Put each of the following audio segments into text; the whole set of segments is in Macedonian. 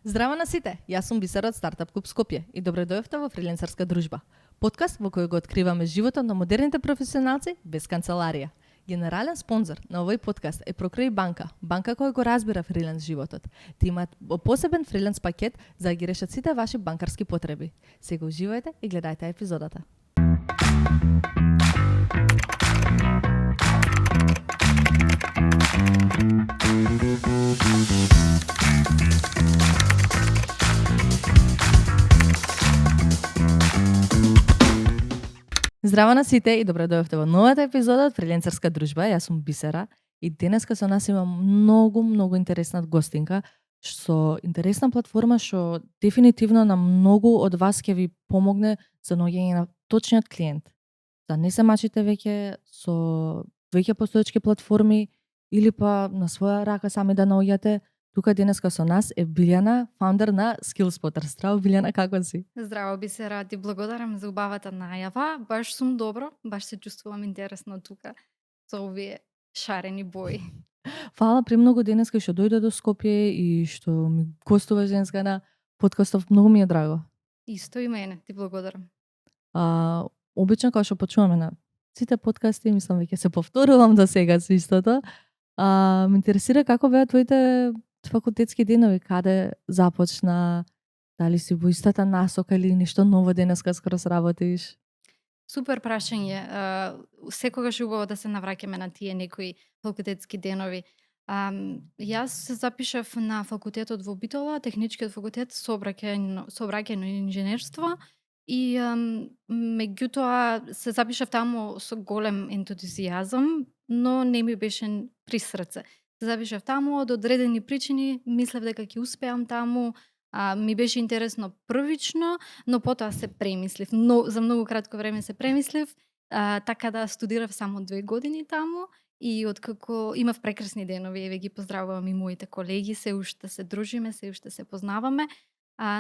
Здраво на сите, јас сум Бисера од Стартап Клуб Скопје и добре дојавте во Фрилансерска дружба. Подкаст во кој го откриваме животот на модерните професионалци без канцеларија. Генерален спонзор на овој подкаст е Прокреј банка, банка која го разбира фриленс животот. Ти имаат посебен фриленс пакет за да ги решат сите ваши банкарски потреби. Сега уживајте и гледајте епизодата. Здраво на сите и добре дојавте во новата епизода од Фриленсерска дружба. Јас сум Бисера и денеска со нас има многу интересна гостинка, со интересна платформа што дефинитивно на многу од вас ќе ви помогне за наоѓање на точниот клиент. Да не се мачите веќе со веќе постоечки платформи или па на своја рака сами да наоѓате. Тука денеска со нас е Билјана, фаундер на Skillspotter. Здраво, Билјана, како си? Здраво, Бисера, ти благодарам за убавата најава. Баш сум добро, баш се чувствувам интересно тука со овие шарени бои. Фала премногу денеска што дојде до Скопје и што ми гостува женска на подкастов. Многу ми е драго. Исто и мене, ти благодарам. Обично кога што почуваме на сите подкасти, мислам веќе се повторувам до сега со истото. Ме интересира како беа твоите факултетски денови, каде започна, дали си во истата насока или нешто ново денеска скоро сработиш? Супер прашање. Секогаш е убаво да се навраќаме на тие некои факултетски денови. Јас се запишав на факултетот во Битола, техничкиот факултет сообраќајно инженерство и меѓутоа се запишав таму со голем ентузијазам, но не ми беше при срце. Се запишав таму од одредени причини, мислев дека ќе успеам таму, ми беше интересно првично, но потоа се премислив. Но за многу кратко време се премислив, така да студирав само 2 години таму и откако имав прекрасни денови, еве ги поздравувам и моите колеги, се уште се дружиме, се уште се познаваме,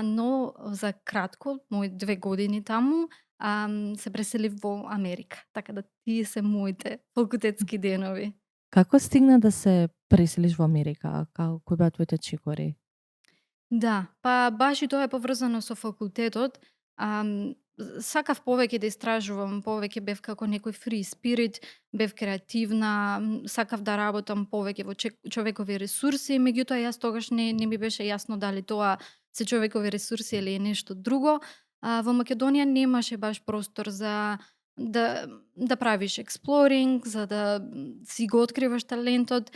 но за кратко, мои 2 години таму, се преселив во Америка. Така да тие се моите факултетски денови. Како стигна да се преселиш во Америка? Кои беа твоите чекори? Да, па баш и тоа е поврзано со факултетот. Сакав повеќе да истражувам, повеќе бев како некој free spirit, бев креативна, сакав да работам повеќе во човекови ресурси, меѓутоа јас тогаш не ми беше јасно дали тоа се човекови ресурси или е нешто друго. Во Македонија немаше баш простор за да правиш експлоринг, за да си го откриваш талентот,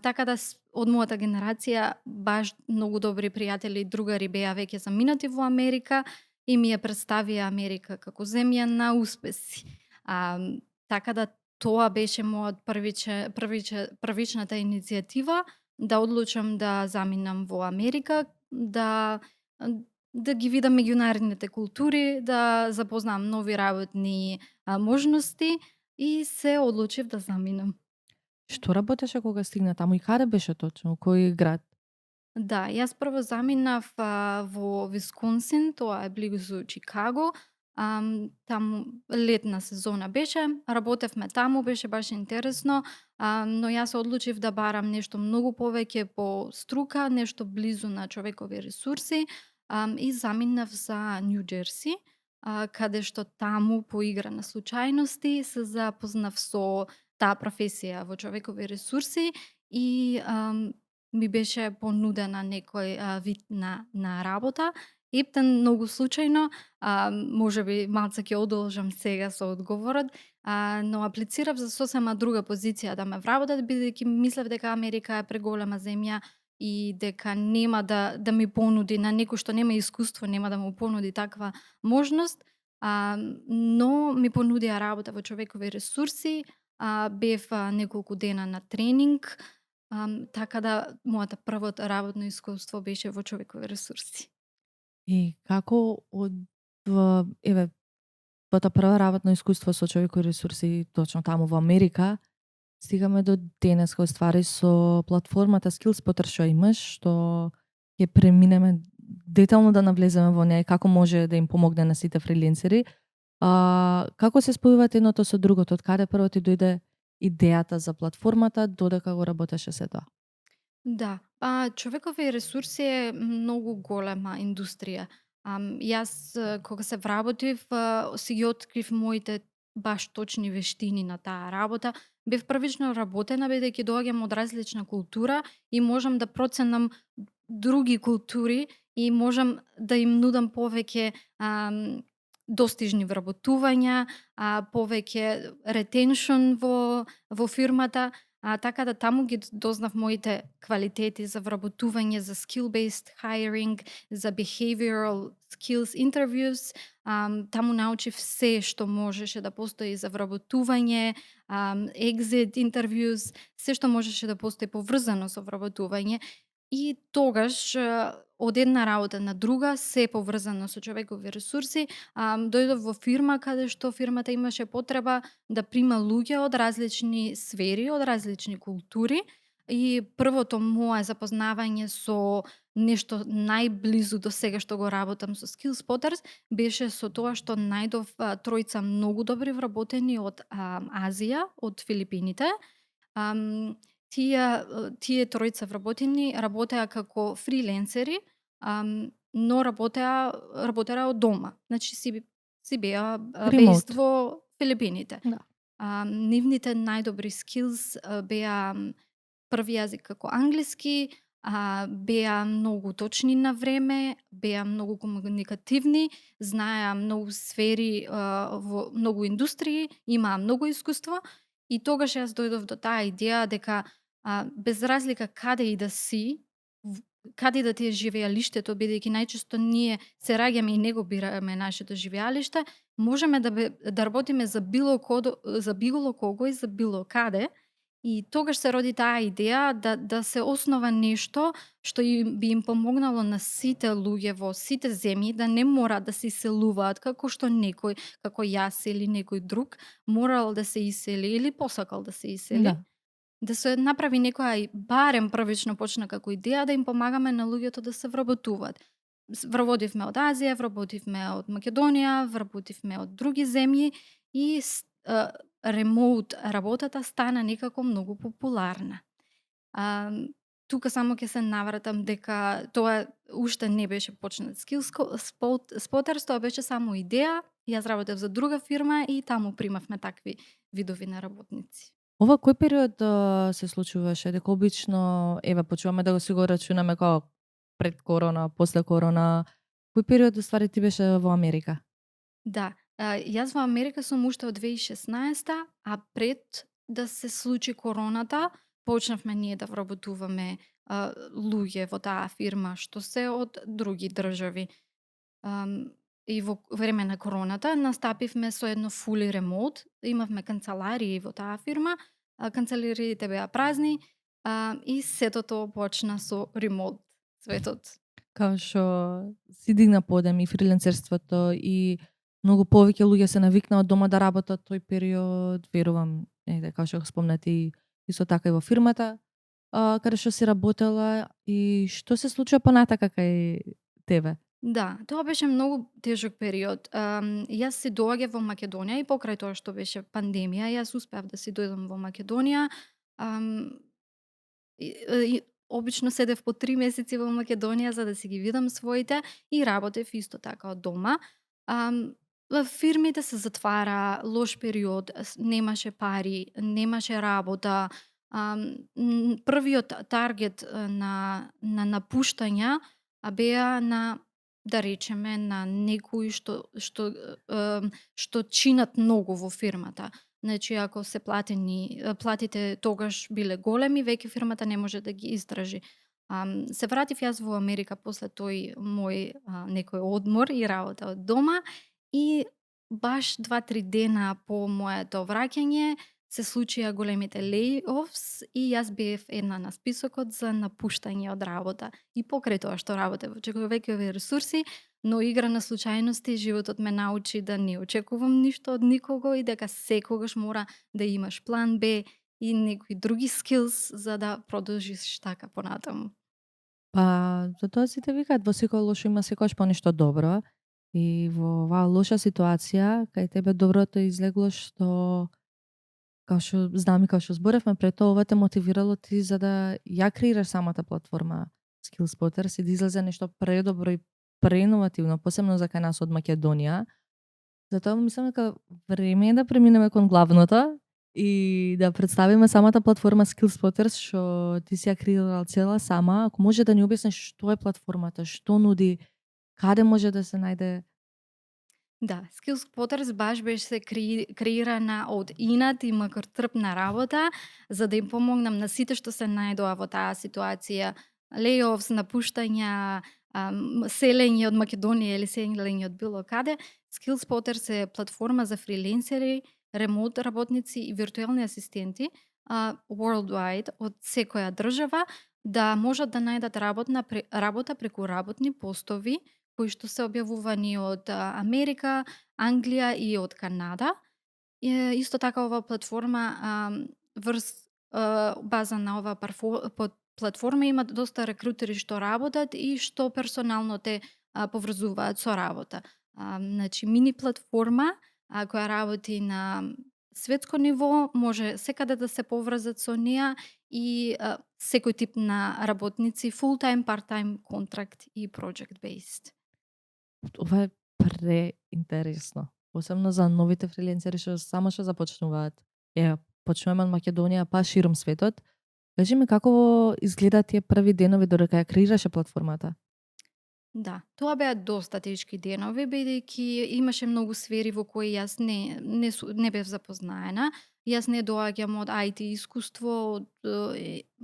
така да од мојата генерација баш многу добри пријатели и другари беа веќе заминати во Америка и ми ја представија Америка како земја на успеси. Така да тоа беше мојот првичната иницијатива да одлучам да заминам во Америка, да ги видам меѓународните култури, да запознам нови работни можности и се одлучив да заминам. Што работеше кога стигна таму и каде беше точно? Кој град? Да, јас прво заминав во Висконсин, тоа е близу Чикаго. Таму летна сезона беше, работевме таму, беше баш интересно, но јас се одлучив да барам нешто многу повеќе по струка, нешто близу на човекови ресурси и заминав за Нью Џерси, каде што таму по игра на случајности се запознав со таа професија во човекови ресурси и ми беше понудена некој вид на работа. Ептен многу случајно, можеби малце ќе одолжам сега со одговорот, но аплицирав за сосема друга позиција да ме вработат, бидејќи мислев дека Америка е преголема земја и дека нема да ми понуди на некој што нема искуство, нема да му понуди таква можност, но ми понудија работа во човекови ресурси, бев неколку дена на тренинг, така да мојата првото работно искуство беше во човекови ресурси. И како од твојата прва работно искуство со човекови ресурси точно таму во Америка стигаме до денеска оствари со платформата Skillspotter што имаш, што ќе преминеме детално да навлеземе во неја, како може да им помогне на сите фриленсери. Како се спојуваат едното со другото? Од каде прво ти дојде идејата за платформата, додека го работеше се тоа? Да, човекови ресурси е многу голема индустрија. Јас кога се вработив, си ги открив моите баш точни вештини на таа работа. Бев првично работена бидејќи доаѓам од различна култура и можам да проценам други култури и можам да им нудам повеќе достижни вработувања, повеќе retention во фирмата. Така да таму ги дознав моите квалитети за вработување, за skill-based hiring, за behavioral skills interviews. Таму научив се што можеше да постои за вработување, exit interviews, се што можеше да постои поврзано со вработување. И тогаш од една работа на друга, се поврзано со човекови ресурси, дојдов во фирма каде што фирмата имаше потреба да прима луѓе од различни сфери, од различни култури и првото мое запознавање со нешто најблизу до сега што го работам со Skillspotters беше со тоа што најдов тројца многу добри вработени од Азија, од Филипините. Ам, тие тројца вработени работеа како фриленсери, но работеа од дома. Значи си беа based Ремоут. во Филипините. Да. Нивните најдобри skills беа први јазик како англиски, беа многу точни на време, беа многу комуникативни, знаеа многу сфери во многу индустрии, имаа многу искуство и тогаш јас дојдов до таа идеја дека без разлика каде и да си, каде и да ти е живеалиштето, бидејќи најчесто ние се раѓаме и не го бираме нашето живеалиште, можеме да работиме за било кого и за било каде. И тогаш се роди таа идеја да се основа нешто што би им помогнало на сите луѓе во сите земји да не мора да се иселуваат како што некој, како јас или некој друг, морал да се iseli или посакал да се iseli. Да. Да се направи некоја и барем првично почна како идеја да им помагаме на луѓето да се вработуваат. Вработивме од Азија, вработивме од Македонија, вработивме од други земји и ремоут работата стана некако многу популарна. Тука само ќе се навратам дека тоа уште не беше почнат Skillspotters, тоа беше само идеја. Јас работев за друга фирма и таму примавме такви видови на работници. Ова кој период се случуваше? Дека обично, еве, почуваме да си го рачунаме како пред корона, после корона. Кој период уствари ти беше во Америка? Да, јас во Америка сум уште од 2016, а пред да се случи короната, почнавме ние да вработуваме луѓе во таа фирма, што се од други држави. И во време на короната настапивме со едно fully remote, имавме канцеларии во таа фирма, канцелариите беа празни, и сето тоа почна со ремоут светот. Као што си дигна подем и фриленсерството и многу повеќе луѓе се навикнаа од дома да работат тој период, верувам, као што го спомнати исто така и во фирмата, каде што си работела и што се случува понатака кај тебе? Да, тоа беше многу тежок период. Јас си доаѓав во Македонија и покрај тоа што беше пандемија, јас успеав да си дојдам во Македонија. Ам, и обично седев по 3 месеци во Македонија за да си ги видам своите и работев исто така од дома. Фирмите се затвара, лош период, немаше пари, немаше работа. Првиот таргет на напуштања беа на, да речеме, на некои што чинат многу во фирмата. Значи, ако се платите тогаш биле големи, веќе фирмата не може да ги издржи. Се вратив јас во Америка после тој мој некој одмор и работа од дома и баш 2-3 дена по моето враќање се случија големите layoffs и јас бев една на списокот за напуштање од работа. И покрај тоа што работев во човекови ресурси, но игра на случајности, животот ме научи да не очекувам ништо од никого и дека секогаш мора да имаш план Б и некои други skills за да продолжиш така понатаму. Па, затоа сите викаат во секој лошо има секогаш по нешто добро и во оваа лоша ситуација кај тебе доброто излегло што као што знам и као што зборевме пред тоа, ова те мотивирало ти за да ја креираш самата платформа SkillSpotters и да излезе нешто предобро и преиновативно, посебно за кај нас од Македонија. Затоа мислам дека време е да преминеме кон главното и да представиме самата платформа SkillSpotters што ти си ја креирала цела сама. Ако може да ни објасниш што е платформата, што нуди, каде може да се најде. Да, SkillSpotters баш беше креирана од инат и макротрпна работа, за да им помогнам на сите што се најдоа во таа ситуација, layoffs, напуштања, селење од Македонија или селење од било каде. SkillSpotters е платформа за фриленсери, ремонт работници и виртуелни асистенти worldwide од секоја држава да можат да најдат работа преку работни постови кои што се објавувани од Америка, Англија и од Канада. Исто така ова платформа база на оваа платформа има доста рекрутери што работат и што персонално те поврзуваат со работа. Значи мини платформа која работи на светско ниво, може секаде да се поврзат со неа и секој тип на работници, full time, part time контракт и project based. Ова е преинтересно. Посебно за новите фриленсери што само што започнуваат. Почнуваме од Македонија па широм светот. Кажи ми како изгледаат тие први денови додека ја креираше платформата? Да, тоа беа доста тешки денови, бидејќи имаше многу сфери во кои јас не бев запознаена. Јас не доаѓам од IT искуство, од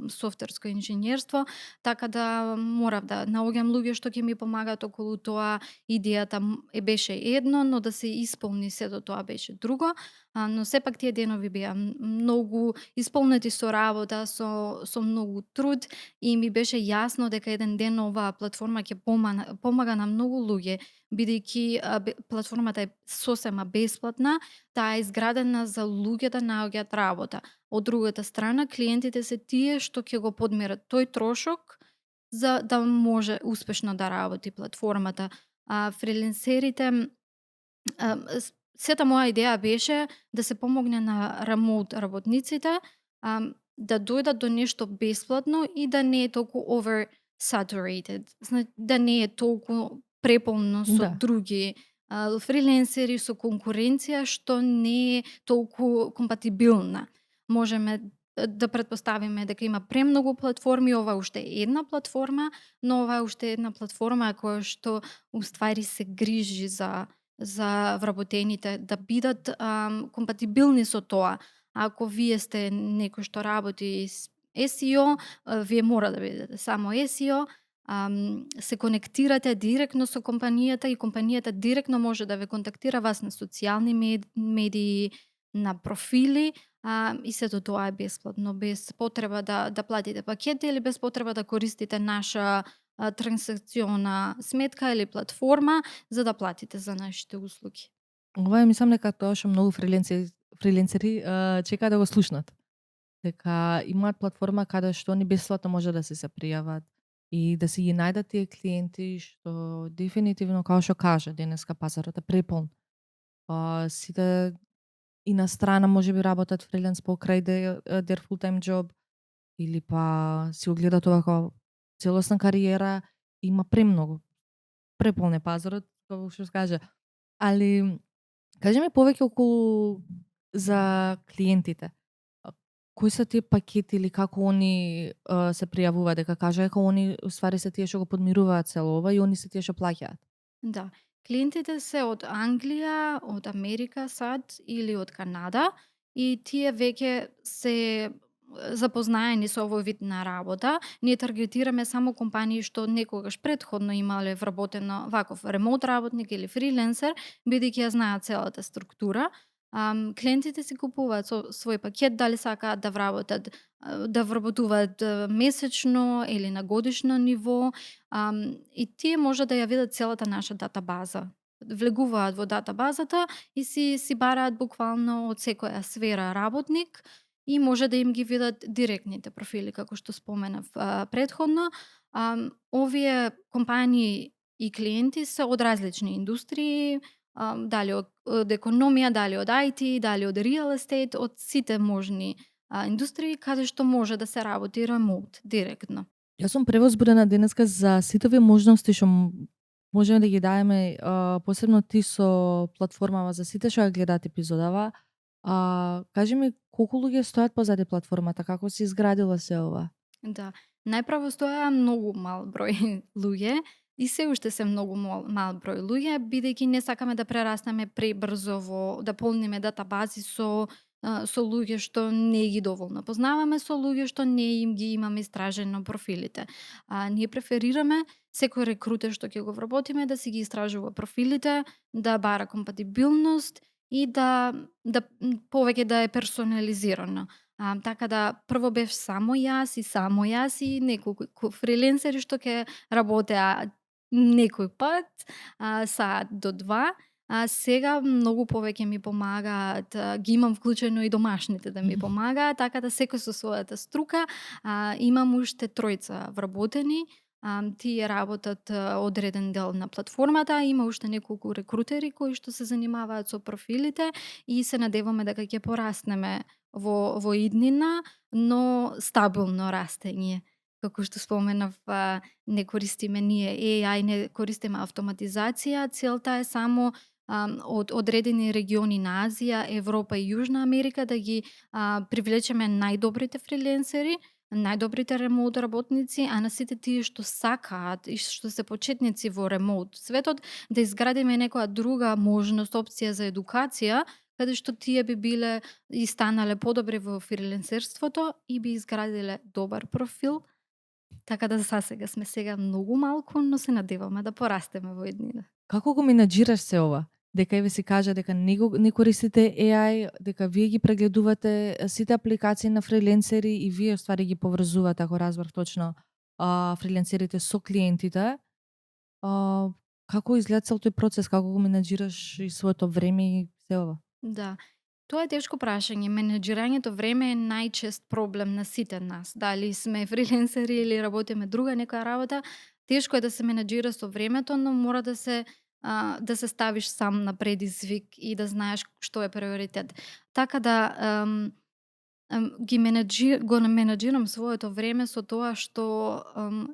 софтверско инженерство, така да морав да наоѓам луѓе што ќе ми помагаат околу тоа. Идејата беше едно, но да се исполни сето тоа беше друго. Но сепак тие денови беа многу исполнети со работа, со многу труд и ми беше јасно дека еден ден оваа платформа ќе помага на многу луѓе, бидејќи платформата е сосема бесплатна, таа е изградена за луѓе да наоѓаат работа. Од другата страна, клиентите се тие што ќе го подмерат тој трошок за да може успешно да работи платформата. Фриленсерите, сета моја идеја беше да се помогне на ремоут работниците да дојдат до нешто бесплатно и да не е толку oversaturated, да не е толку преполно со други фриленсери, со конкуренција што не е толку компатибилна. Можеме да претпоставиме дека има премногу платформи, ова уште е една платформа, но ова е уште една платформа која што уствари се грижи за вработените да бидат компатибилни со тоа. Ако вие сте некој што работи SEO, вие мора да бидете само SEO, се конектирате директно со компанијата и компанијата директно може да ве контактира вас на социјални медии, на профили и сето тоа е бесплатно, без потреба да платите пакети или без потреба да користите наша трансакциона сметка или платформа за да платите за нашите услуги. Ова е мислам дека тоа што многу фриленсери чекаат да го слушнат. Дека имаат платформа каде што они бесплатно може да се пријават и да си ги најдат тие клиенти што дефинитивно, као што кажа, денеска пазарот е преполн. Сите и на страна можеби работат фриленс покрај their full-time job или па си го гледат ова како целосна кариера, има премногу. Преполн е пазарот, како што се каже. Али кажи ми повеќе околу за клиентите. Кои се тие пакети или како они се пријавуваат, дека кажа дека они уствари се тие што го подмируваат цело ова и они се тие што плаќаат? Да, клиентите се од Англија, од Америка, САД или од Канада и тие веќе се запознаени со овој вид на работа. Ние таргетираме само компании што некогаш претходно имале вработено ваков ремоут работник или фриленсер, бидејќи ја знаат целата структура. Клиентите си купуваат со свој пакет, дали сакаат да вработуваат месечно или на годишно ниво, и тие може да ја видат целата наша датабаза. Влегуваат во датабазата и си бараат буквално од секоја сфера работник и може да им ги видат директните профили, како што споменав претходно. Овие компании и клиенти се од различни индустрии, дали од економија, дали од IT, дали од real estate, од сите можни индустрии каде што може да се работи ремоут директно. Јас сум превозбудена денеска за сите овие можности што можеме да ги дадеме, посебно ти со платформава за сите што ја гледаат епизодава. Кажи ми колку луѓе стојат позади платформата, како се изградила се ова? Да, најправо стоја многу мал број луѓе и се уште се многу мал број луѓе, бидејќи не сакаме да прерастеме пребрзо да полниме датабази со луѓе што не ги доволно познаваме, со луѓе што не им ги имаме истражено профилите. Ние преферираме секој рекрутер што ќе го вработиме да си ги истражува профилите, да бара компатибилност и повеќе да е персонализирано. Така да прво бев само јас и неколку фриленсери што ќе работеа некој пат, саат до 2. Сега многу повеќе ми помагаат, ги имам вклучено и домашните да ми помагаат, така да секој со својата струка. Имам уште тројца вработени, тие работат одреден дел на платформата, има уште неколку рекрутери кои што се занимаваат со профилите и се надеваме дека ќе пораснеме во иднина, но стабилно растење. Како што споменав, не користиме ние AI, не користиме автоматизација, целта е само од одредени региони на Азија, Европа и Јужна Америка да ги привлечеме најдобрите фриленсери, најдобрите ремоут работници, а на сите тие што сакаат и што се почетници во ремоут светот, да изградиме некоја друга можност, опција за едукација, каде што тие би биле и станале подобри во фриленсерството и би изградиле добар профил. Така да за сега сме многу малку, но се надеваме да порастеме во иднина. Како го менаџираш се ова? Дека еве си кажа дека не користите AI, дека вие ги прегледувате сите апликации на фриленсери и вие ствари ги поврзувате, ако разбрав точно, фриленсерите со клиентите. Како изгледа цел тој процес, како го менаџираш и своето време и се ова? Да. Тоа е тешко прашање. Менеџирањето време е најчест проблем на сите нас. Дали сме фриленсери или работиме друга некоја работа, тешко е да се менеџира со времето, но мора да се ставиш сам на предизвик и да знаеш што е приоритет. Така да го менеџирам своето време со тоа што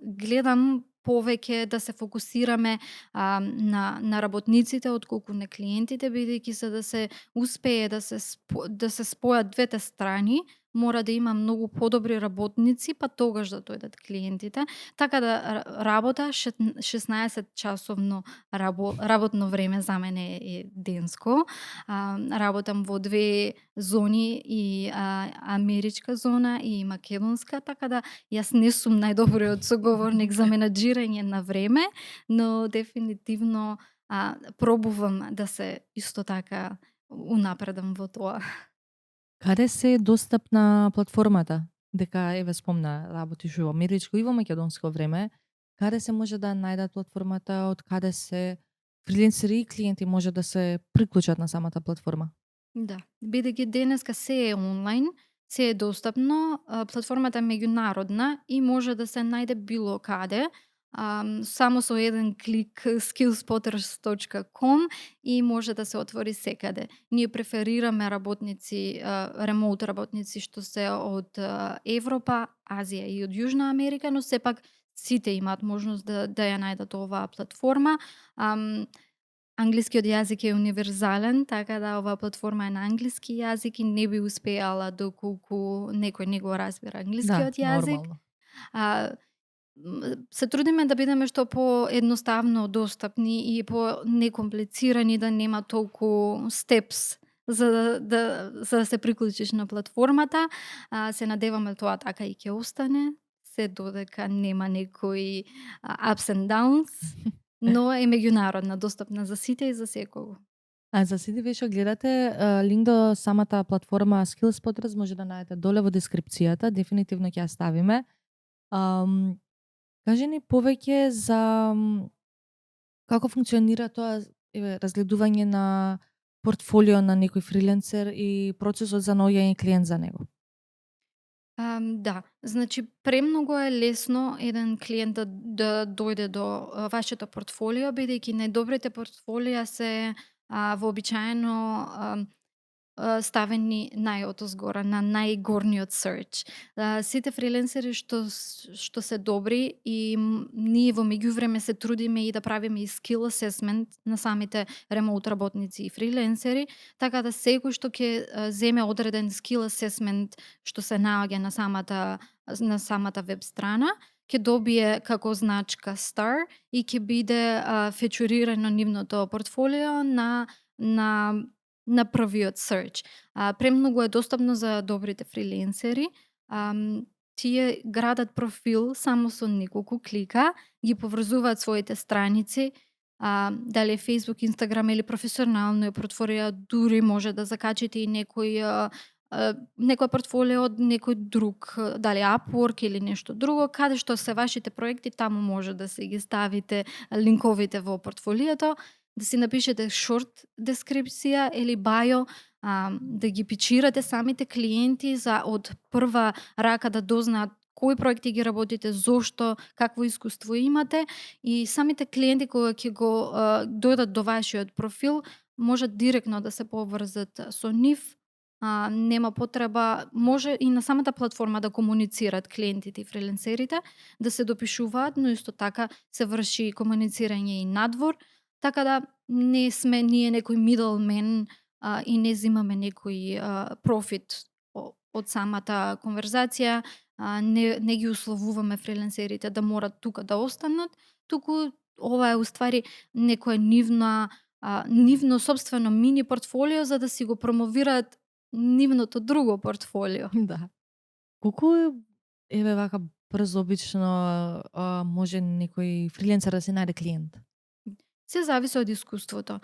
гледам повеќе да се фокусираме на работниците отколку на клиентите, бидејќи за да се успее да се спојат двете страни, мора да има многу подобри работници, па тогаш да дојдат клиентите. Така да работа 16 часовно работно време за мене е денско. Работам во две зони, и америчка зона и македонска, така да јас не сум најдобриот соговорник за менаџирање на време, но дефинитивно пробувам да се исто така унапредам во тоа. Каде се е достапна платформата? Дека еве спомна работиш во америчко и во македонско време. Каде се може да најдат платформата, од каде се фриленсери и клиенти може да се приклучат на самата платформа? Да, бидејќи денеска се е онлайн, се е достапно, платформата е меѓународна и може да се најде било каде. Само со еден клик skillspotters.com и може да се отвори секаде. Ние преферираме работници, ремоут работници што се од Европа, Азија и од Јужна Америка, но сепак сите имаат можност да ја најдат оваа платформа. Англискиот јазик е универзален, така да оваа платформа е на англиски јазик и не би успеала доколку некој не го разбира англискиот јазик. Нормално. Се трудиме да бидеме што поедноставно достапни и по некомплицирани, да нема толку steps за да се приклучиш на платформата. Се надеваме тоа така и ќе остане, се додека нема некои ups and downs, но е меѓународна, достапна за сите и за секого. За сите вие што гледате, линк до самата платформа SkillsPotters може да најдете доле во дескрипцијата, дефинитивно ќе ја ставиме. Кажи ни повеќе за како функционира тоа разгледување на портфолио на некој фриленсер и процесот за наоѓање клиент за него. Да, значи премногу е лесно еден клиент да дојде до вашето портфолио, бидејќи најдобрите портфолија се вообичаено ставени најотозгора, на најгорниот search. Сите фриленсери што се добри и ние во меѓувреме се трудиме и да правиме и skill assessment на самите ремоут работници и фриленсери, така да секој што ќе земе одреден skill assessment што се наоѓа на самата веб страна, ќе добие како значка star и ќе биде фечурирано нивното портфолио на на првиот search. Премногу е достапно за добрите фриленсери. Тие градат профил само со неколку клика, ги поврзуваат своите страници, дали е Facebook, Instagram или професионално е портфолио, дури може да закачите и некој портфолио од некој друг, дали Upwork или нешто друго, каде што се вашите проекти, таму може да се ги ставите линковите во портфолиото, да си напишете шорт дескрипција или бајо, да ги пичирате самите клиенти за од прва рака да дознаат кои проекти ги работите, зошто, какво искуство имате и самите клиенти кога ќе го дојдат до вашиот профил, можат директно да се поврзат со нив. Нема потреба, може и на самата платформа да комуницираат клиентите и фриленсерите, да се допишуваат, но исто така се врши комуницирање и надвор, така да не сме ние некој middleman и не земаме некој профит од самата конверзација, не ги условуваме фриленсерите да морат тука да останат, туку ова е уствари некоја нивно собствено мини портфолио за да си го промовираат нивното друго портфолио. Да. Колку еве вака брзо обично може некој фриленсер да си најде клиент? Се зависи од искуството.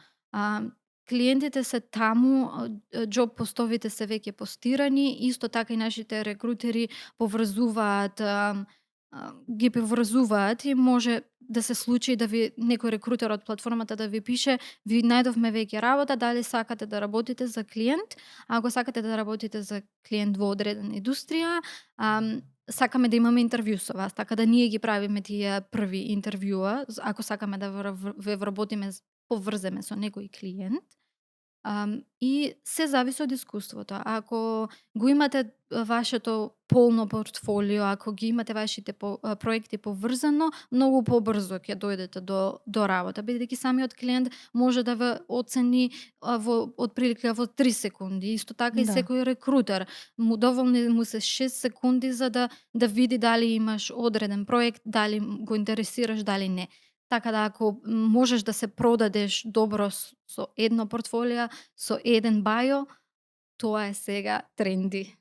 Клиентите се таму, џоб постовите се веќе постирани, исто така и нашите рекрутери поврзуваат, ги поврзуваат и може да се случи да ви некој рекрутер од платформата да ви пише: "Ви најдовме веќе работа, дали сакате да работите за клиент?" Ако сакате да работите за клиент во одредена индустрија, сакаме да имаме интервју со вас, така да ние ги правиме тие први интервјуа, ако сакаме да ве вработиме, поврземе со некој клиент. И се зависи од искуството. Ако го имате вашето полно портфолио, ако ги имате вашите проекти поврзано, многу побрзо ќе дојдете до работа, бидејќи самиот клиент може да ве оцени отприлика во 3 секунди. Исто така и Да. секој рекрутер. Доволни му се 6 секунди за да види дали имаш одреден проект, дали го интересираш, дали не. Така да ако можеш да се продадеш добро со едно портфолио, со еден бајо, тоа е сега тренди.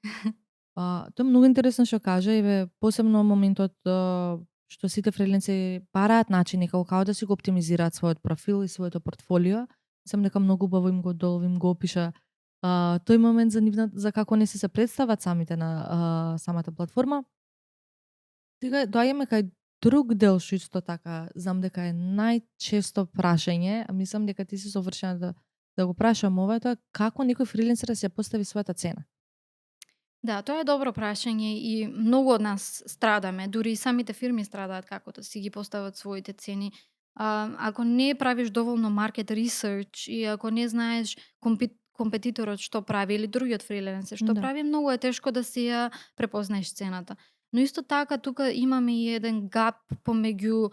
Тоа е многу интересно што кажа, еве посебно моментот што сите фриленсери бараат начини како да си го оптимизираат својот профил и своето портфолио. Мислам дека многу убаво им го опиша тој момент за како не се представат самите на самата платформа. Сега доаѓаме кај друг дел што исто така знам дека е најчесто прашање, а мислам дека ти си совршена да го прашам ова, тоа како некој фриленсер да си ја постави својата цена. Да, тоа е добро прашање и многу од нас страдаме, дури и самите фирми страдаат како да си ги постават своите цени. Ако не правиш доволно маркет research и ако не знаеш компетиторот што прави или другиот фриленсер што Да. прави, многу е тешко да си ја препознаеш цената. Но исто така тука имаме и еден гап помеѓу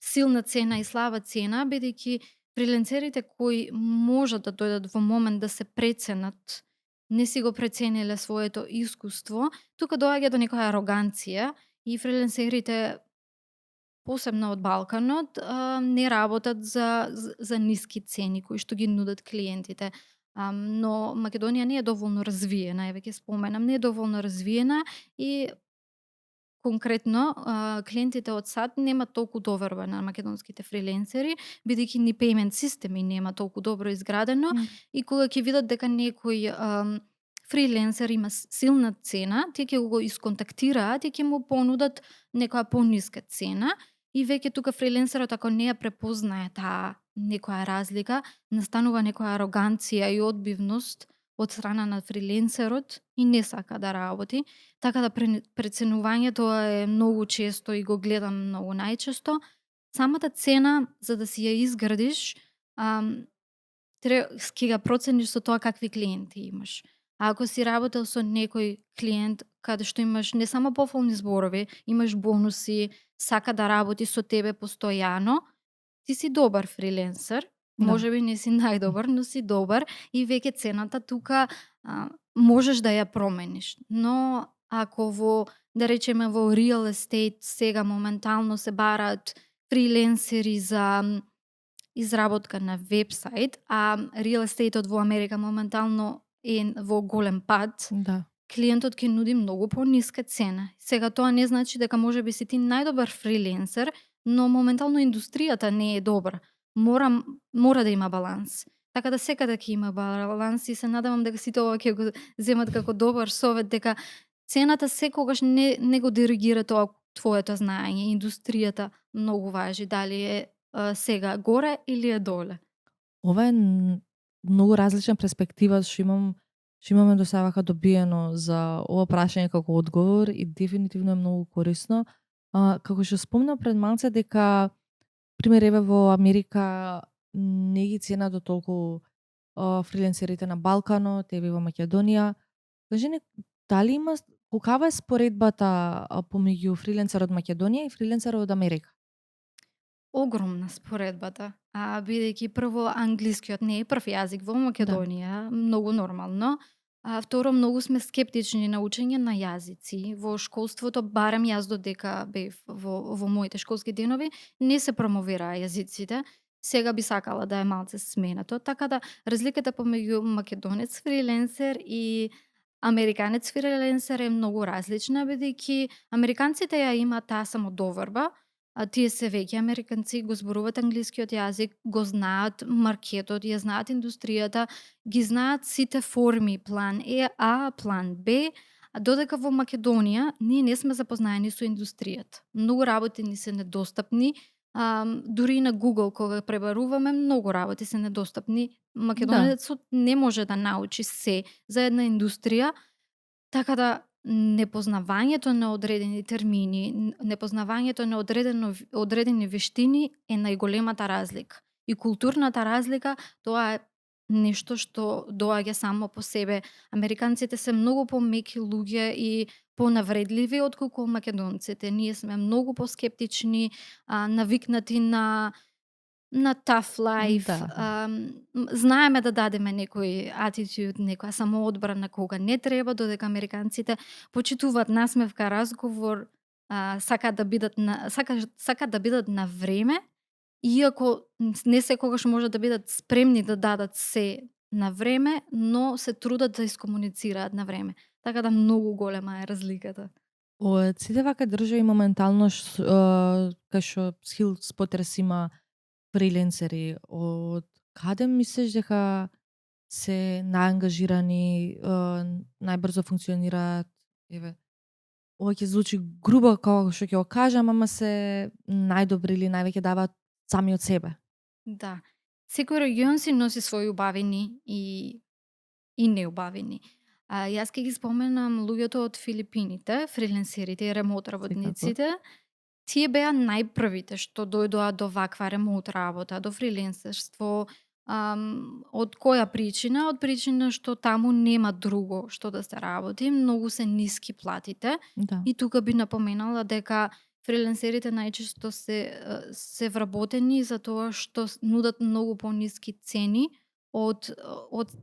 силна цена и слаба цена, бидејќи фриленсерите кои можат да дојдат во момент да се преценат, не си го прецениле своето искуство, тука доаѓа до некоја ароганција и фриленсерите посебно од Балканот не работат за ниски цени кои што ги нудат клиентите. Но Македонија не е доволно развиена, еве ќе споменам, не е доволно развиена и конкретно клиентите од САД немаат толку доверба на македонските фриленсери, бидејќи ни payment системи нема толку добро изградено и кога ќе видат дека некој фриленсер има силна цена, тие ќе го исконтактираат и ќе му понудат некоја пониска цена и веќе тука фриленсерот ако не ја препознае таа некоја разлика, настанува некоја ароганција и одбивност од страна на фриленсерот и не сака да работи. Така да преценувањето е многу често и го гледам многу најчесто. Самата цена за да си ја изградиш ќе ga процениш со тоа какви клиенти имаш. А ако си работел со некој клиент каде што имаш не само пофолни зборови, имаш бонуси, сака да работи со тебе постојано, ти си добар фриленсер, Да. можеби не си најдобар, но си добар и веќе цената тука можеш да ја промениш. Но ако да речеме во real estate сега моментално се бараат фриленсери за изработка на вебсайт, а real estate во Америка моментално е во голем пад, Да. клиентот ќе нуди многу пониска цена. Сега тоа не значи дека можеби си ти најдобар фриленсер, но моментално индустријата не е добра. Мора да има баланс. Така да секаде ќе има баланс и се надевам дека сите ова ќе го земат како добар совет, дека цената секогаш не го диригира тоа твоето знаење. Индустријата многу важи, дали е сега горе или е доле. Ова е многу различна перспектива што имаме до сега вака добиено за ова прашање како одговор и дефинитивно е многу корисно. Како што спомна пред малце дека пример еве во Америка не ги ценат до толку фриленсерите на Балканот, еве во Македонија. Кажи ни, дали има каква е споредбата помеѓу фриленсерот од Македонија и фриленсерот од Америка? Огромна споредбата. Бидејќи прво англискиот не е прв јазик во Да. Македонија, многу нормално. Второ, многу сме скептични на учење на јазици. Во школството, барем јас додека бев во моите школски денови, не се промовираа јазиците. Сега би сакала да е малце сменато, така да разликата помеѓу македонец фриленсер и американец фриленсер е многу различна, бидејќи американците ја имаат таа самодоверба, тие се веќе американци, го зборуваат англискиот јазик, го знаат маркетот, ја знаат индустријата, ги знаат сите форми, план А, план Б, додека во Македонија ние не сме запознаени со индустријата. Многу работи ни се недостапни, дури и на Google кога пребаруваме, многу работи се недостапни. Да. Македонецот не може да научи се за една индустрија, така да непознавањето на одредени термини, непознавањето на одредени вештини е најголемата разлика. И културната разлика, тоа е нешто што доаѓа само по себе. Американците се многу помеки луѓе и понавредливи отколку македонците. Ние сме многу поскептични, навикнати на tough life, Да. знаеме да дадеме некој attitude, некоја самоодбрана кога не треба, додека американците почитуваат насмевка, разговор, сакаат да бидат на време, иако не секогаш може да бидат спремни да дадат се на време, но се трудат да искомуницираат на време. Така да многу голема е разликата. Од сите вака држави моментално кај што Skillspotters има фриленсери, од каде мислиш дека се најангажирани, најбрзо функционираат? Еве, ова ќе звучи грубо како што ќе го кажам, ама се најдобри или највеќе даваат сами од себе. Да. Секој регион си носи своји убавини и неубавини. Јас ќе ги споменам луѓето од Филипините, фриленсерите и ремот Секако. работниците. Тие беа најпрвите што дојдоа до ваква ремот работа, до фриленсерство. Од која причина? Од причина што таму нема друго што да се работи, многу се ниски платите. Да. И тука би напоменала дека фриленсерите најчесто се вработени за тоа што нудат многу пониски цени од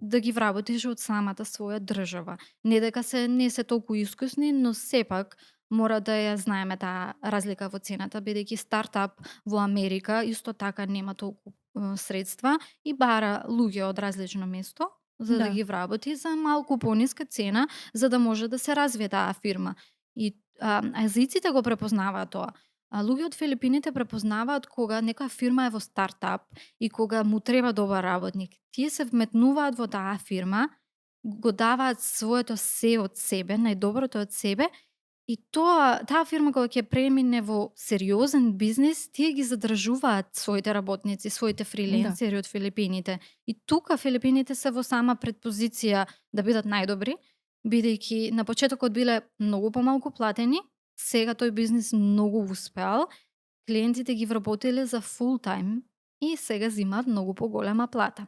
да ги вработиш од самата своја држава. Не дека не се толку искусни, но сепак мора да ја знаеме таа разлика во цената, бидејќи стартап во Америка исто така нема толку средства и бара луѓе од различно место за да Да. ги вработи за малку пониска цена, за да може да се развие таа фирма. И азиците го препознаваат тоа. Луѓе од Филипините препознаваат кога некоја фирма е во стартап и кога му треба добар работник. Тие се вметнуваат во таа фирма, го даваат своето се од себе, најдоброто од себе, и таа фирма кога ќе премине во сериозен бизнис, тие ги задржуваат своите работници, своите фриленсери од Филипините. И тука Филипините се во сама предпозиција да бидат најдобри, бидејќи на почетокот биле многу помалку платени, сега тој бизнис многу успеал, клиентите ги вработиле за full time и сега земаат многу поголема плата.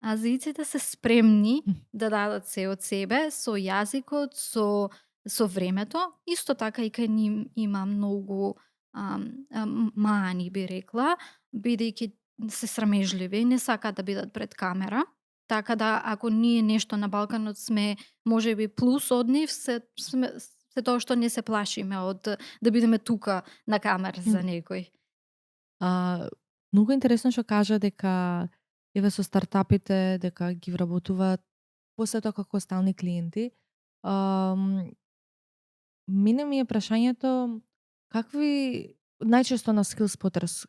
азијците се спремни да дадат се од себе со јазикот, со времето. Исто така и кај нив има многу маани би рекла, бидејќи се срамежливи, не сакаат да бидат пред камера. Така да ако ние нешто на Балканот сме можеби плюс од нив, се тоа што не се плашиме од да бидеме тука на камера за некој. А, многу интересно што кажа дека еве со стартапите дека ги вработуваат после тоа како стални клиенти. Мене ми е прашањето какви најчесто на SkillsSpotters,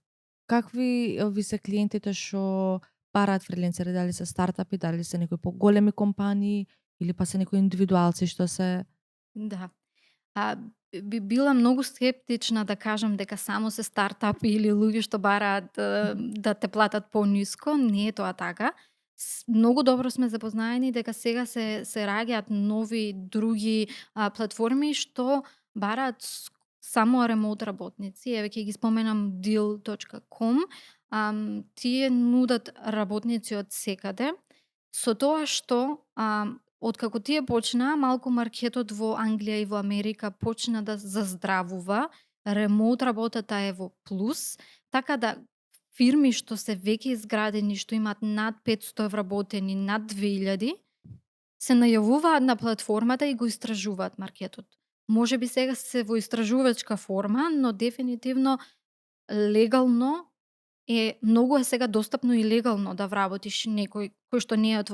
какви ви се клиентите што бараат фриленсери, дали се стартапи, дали се некои поголеми компании или па се некои индивидуалци што се Да. Би била многу скептична да кажам дека само се стартапи или луѓе што бараат да те платат пониско. Не е тоа така. Многу добро сме запознаени дека сега се раѓаат нови други платформи што бараат само ремоут работници. Еве ќе ги споменам deal.com. Тие нудат работници од секаде. Со тоа што откако тие почнаа, малку маркетот во Англија и во Америка почна да заздравува, ремоут работата е во плюс, така да фирми што се веќе изградени, што имаат над 500 вработени, над 2000, се најавуваат на платформата и го истражуваат маркетот. Можеби сега се во истражувачка форма, но дефинитивно легално многу е сега достапно и легално да вработиш некој кој што не е од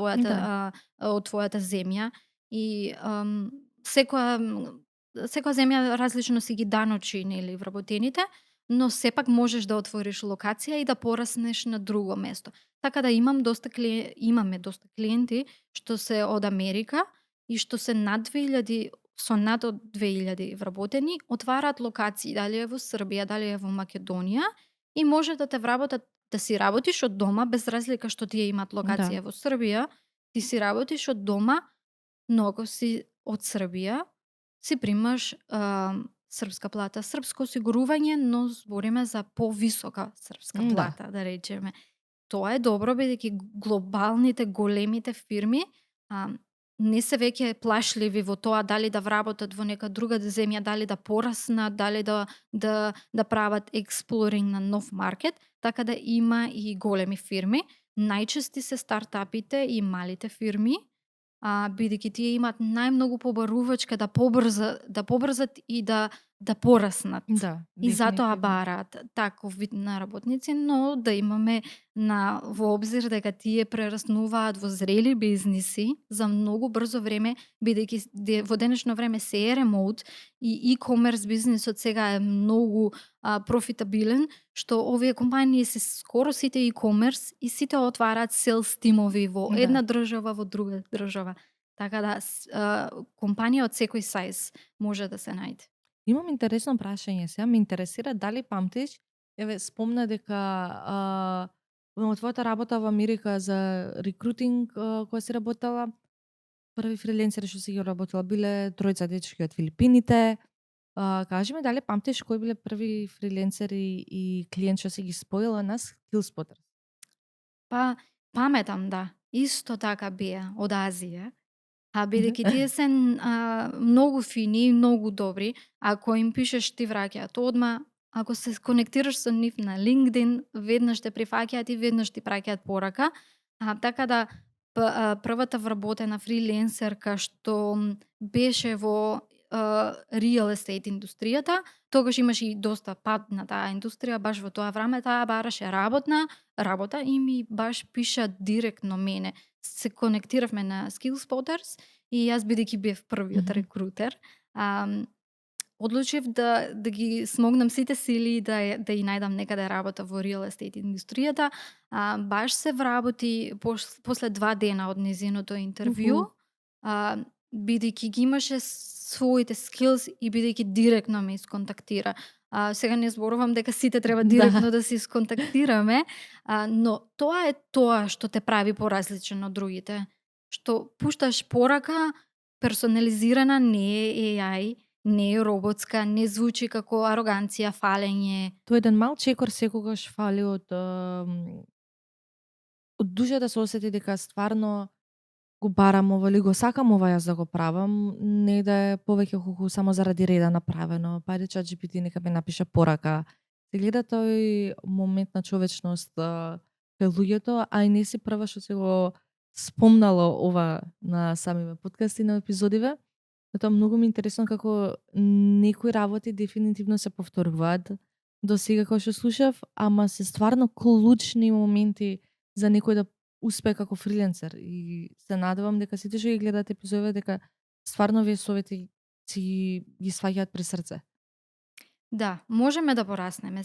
твојата земја и секоја земја различно си ги даночи нели вработените, но сепак можеш да отвориш локација и да пораснеш на друго место. Така да имаме доста клиенти што се од Америка и што се над 2000 со над од 2000 вработени, отвараат локации, дали е во Србија, дали е во Македонија, и може да те вработат да си работиш од дома, без разлика што тие имаат локација во Србија, ти си работиш од дома, но ако си од Србија, си примаш српска плата, српско осигурување, но збориме за повисока српска плата, да речеме. Тоа е добро бидејќи глобалните големите фирми не се веќе плашливи во тоа дали да вработат во нека друга земја, дали да пораснат, дали да прават експлоринг на нов маркет, така да има и големи фирми. Најчести се стартапите и малите фирми, бидејќи тие имаат најмногу побарувачка да побрзат и да пораснат. И затоа бараат таков вид на работници, но да имаме во обзир дека тие прераснуваат во зрели бизниси за многу брзо време, бидејќи во денешно време се е ремоут и e-commerce бизнисот сега е многу профитабилен, што овие компании се скоро сите e-commerce и сите отвараат селс тимови во една држава, во друга држава. Така да компанија од секој сајз може да се најде. Имам интересно прашање сега, ме интересира дали памтиш, еве спомна дека во твојата работа во Америка за рекрутинг која си работела, први фриленсери што си ги работела биле тројца дечки од Филипините. Кажи ми дали памтиш кои биле први фриленсери и клиент што си ги споила на SkillsSpotters? Па, паметам, да. Исто така беа од Азија. Бидејќи тие се многу фини и многу добри, ако им пишеш ти враќаат одма, ако се конектираш со нив на LinkedIn, веднаш те прифаќаат и веднаш ти праќаат порака. Така да првата вработена фриленсерка што беше во real estate индустријата, тогаш имаше и доста пад на таа индустрија, баш во тоа време таа бараше работа и ми баш пиша директно мене. Се конектиравме на SkillsSpotters и јас бидејќи бев првиот рекрутер, одлучив да ги смогнам сите сили да ја најдам некаде работа во real estate индустријата. Баш се вработи после 2 дена од незиното интервју, бидејќи ги имаше своите скилс и бидејќи директно ме исконтактира. Сега не зборувам дека сите треба директно да се исконтактираме, но тоа е тоа што те прави поразличен од другите. Што пушташ порака персонализирана, не е AI, не е роботска, не звучи како ароганција, фалење. Тоа еден мал чекор секогаш фали од од душа да се осети дека стварно го барам ова или го сакам ова јас да го правам, не да е повеќе колку само заради реда направено. Па ајде ChatGPT нека ме напише порака. Се гледа тој момент на човечност кај луѓето, а и не си прва што се го спомнало ова на самиве подкасти на епизодиве. Тоа многу ми е интересно како некои работи дефинитивно се повторуваат до сега кој што слушав, ама се стварно клучни моменти за некој да успее како фриленсер и се надевам дека сите што ги гледате епизодите дека стварно овие совети си ги сваќаат при срце. Да, можеме да пораснеме.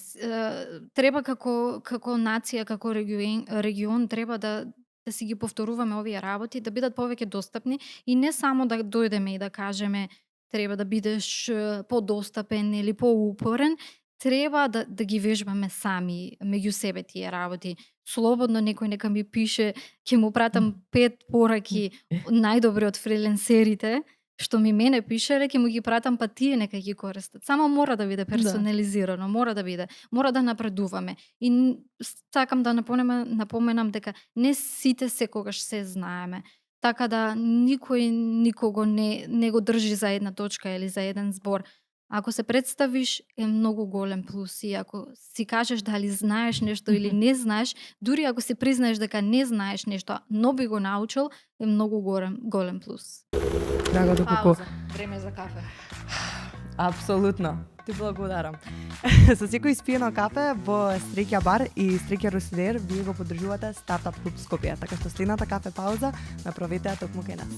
Треба како нација, како регион треба да си ги повторуваме овие работи, да бидат повеќе достапни и не само да дојдеме и да кажеме треба да бидеш подостапен или поупорен, треба да ги вежбаме сами меѓу себе тие работи. Слободно некој нека ми пише, ќе му пратам 5 пораки најдобри од фриленсерите, што ми мене пишеле, ќе му ги пратам, па тие нека ги користат. Само мора да биде персонализирано, мора да напредуваме. И сакам да напоменам дека не сите секогаш се знаеме. Така да никој никого не го држи за една точка или за еден збор. Ако се представиш е многу голем плюс и ако си кажеш дали знаеш нешто или не знаеш, дури ако си признаеш дека не знаеш нешто, но би го научил, е многу голем плюс. Драго доколку Пауза. Време за кафе. апсолутно. Ти благодарам. Со секој испиено кафе во Стрекја бар и Стрекја Русидер вие го поддржувате Стартап Клуб Скопје, така што следната кафе пауза направете ја токму кај нас.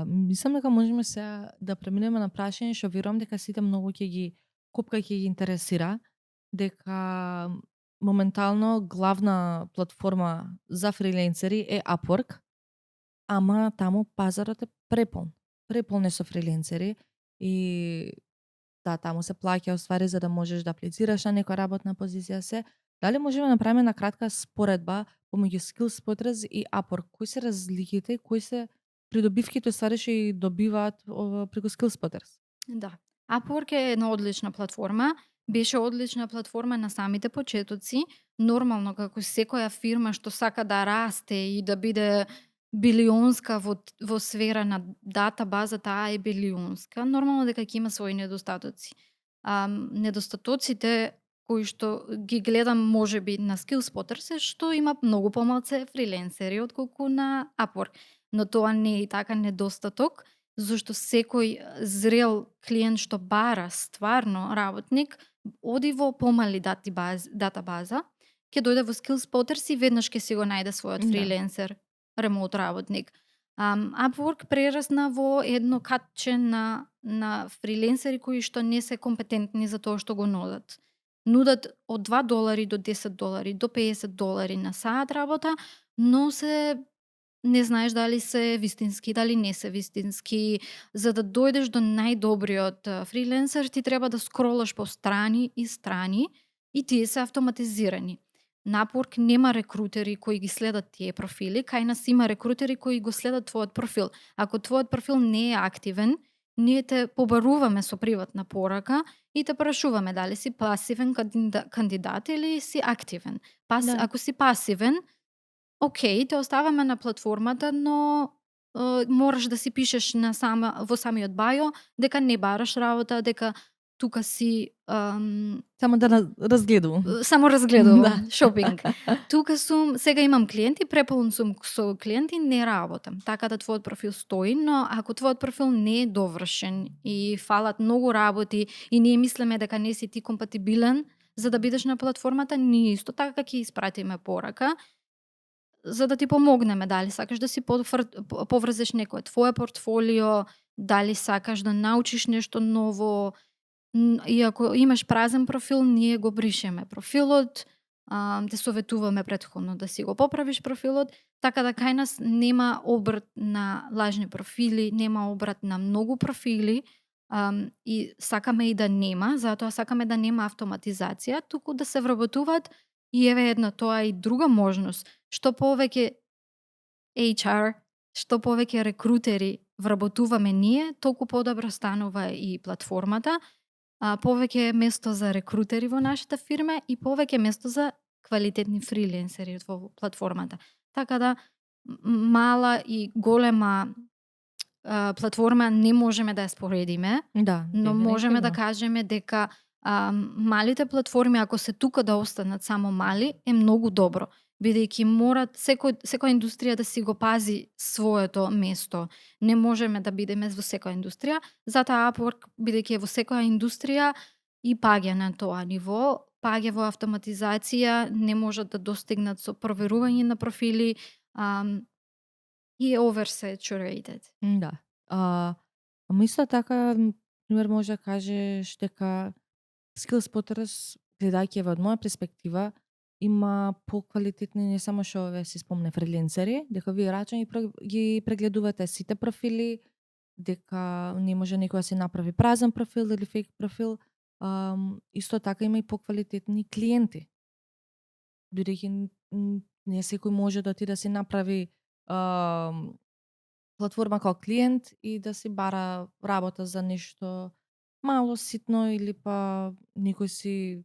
Мислам дека можеме сега да преминеме на прашање што верувам дека сите многу ќе ги интересира, дека моментално главна платформа за фриленсери е Upwork, ама таму пазарот е преполн. Преполн е со фриленсери и да, таму се плаќа оствари за да можеш да аплицираш на некоја работна позиција се. Дали можеме да направиме на кратка споредба помеѓу SkillsSpotters и Upwork? Кои се разликите, кои се придобивките ствари што ги добиваат преку SkillsSpotters? Да. Upwork е една одлична платформа. Беше одлична платформа на самите почетоци. Нормално, како секоја фирма што сака да расте и да биде билионска во сфера на дата база, таа е билионска. Нормално дека ќе има своји недостатоци. Недостатоците кои што ги гледам можеби на SkillsSpotters е што има многу помалце фриленсери отколку на Upwork. Но тоа не е и така недостаток, зашто секој зрел клиент што бара стварно работник, оди во помали дата база, ќе дојде во SkillsSpotters и веднаш ќе си го најде својот фриленсер, ремоут работник. Upwork прерасна во едно катче на фриленсери кои што не се компетентни за тоа што го нудат. Нудат од $2 до $10 до $50 на саат работа, но не знаеш дали се вистински, дали не се вистински. За да дојдеш до најдобриот фриленсер, ти треба да скролаш по страни и страни и тие се автоматизирани. На Upwork нема рекрутери кои ги следат тие профили, кај нас има рекрутери кои го следат твојот профил. Ако твојот профил не е активен, ние те побаруваме со приватна порака и те прашуваме дали си пасивен кандидат или си активен. Ако си пасивен, окей, те оставаме на платформата, но мораш да си пишеш во самиот бајо дека не бараш работа, дека тука си само да разгледувам. Само разгледувам, шопинг. Тука сум, сега имам клиенти, преполн сум со клиенти, не работам. Така да твојот профил стои, но ако твојот профил не е довршен и фалат многу работи и ние мислиме дека не си ти компатибилен за да бидеш на платформата, ние исто така ќе испратиме порака за да ти помогнеме, дали сакаш да си поврзеш некој твое портфолио, дали сакаш да научиш нешто ново. И ако имаш празен профил, ние го бришеме профилот, те советуваме претходно да си го поправиш профилот, така да кај нас нема обрт на лажни профили, нема обрат на многу профили, и сакаме и да нема, затоа сакаме да нема автоматизација, туку да се вработуваат. И еве една тоа и друга можност, што повеќе HR, што повеќе рекрутери вработуваме ние, толку подобро станува и платформата, повеќе место за рекрутери во нашата фирма и повеќе место за квалитетни фриленсери во платформата. Така да мала и голема платформа не можеме да ја споредиме, Да, но можеме да дефинитивно. кажеме дека малите платформи, ако се тука да останат само мали, е многу добро, бидејќи морат секоја индустрија да си го пази своето место. Не можеме да бидеме во секоја индустрија, затоа Upwork, бидејќи е во секоја индустрија и паѓа на тоа ниво, паѓа во автоматизација, не можат да достигнат со проверување на профили, и е oversaturated. Да. Ама исто така, пример може да кажеш дека SkillsSpotters, гледајќи во од моја перспектива, има поквалитетни не само што ве си спомне фриленсери, дека вие рачно ги прегледувате сите профили, дека не може некој да си направи празен профил или фейк профил. Исто така има и поквалитетни клиенти. Бидејќи не секој може да отиде да си направи платформа како клиент и да си бара работа за нешто мало ситно или па некој си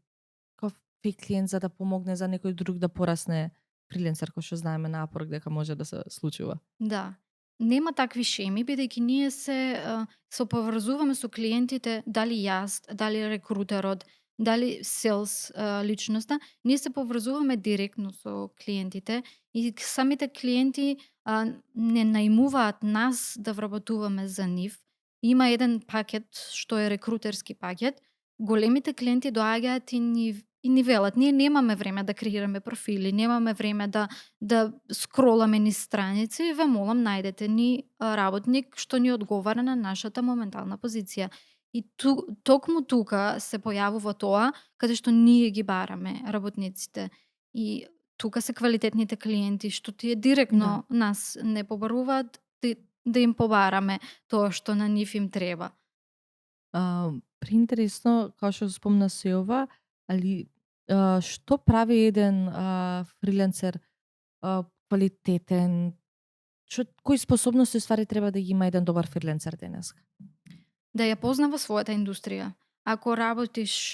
како фейк клиент за да помогне за некој друг да порасне фриленсер, кој што знаеме на Upwork дека може да се случува. Да. Нема такви шеми, бидејќи ние се поврзуваме со клиентите, дали јас, дали рекрутерот, дали селс личноста, ние се поврзуваме директно со клиентите и самите клиенти не најмуваат нас да вработуваме за нив. Има еден пакет што е рекрутерски пакет. Големите клиенти доаѓаат и ни велат, ние немаме време да креираме профили, немаме време да скроламе ни страници, ве молам најдете ни работник што ни одговара на нашата моментална позиција. И токму тука се појавува тоа каде што ние ги бараме работниците. И тука се квалитетните клиенти што тие директно нас не побаруваат да им побараме тоа што на нив им треба. Приинтересно, како што спомна се ова, али што прави еден фриленсер квалитетен? Кои способности ствари треба да ги има еден добар фриленсер денес? Да ја познава својата индустрија. Ако работиш,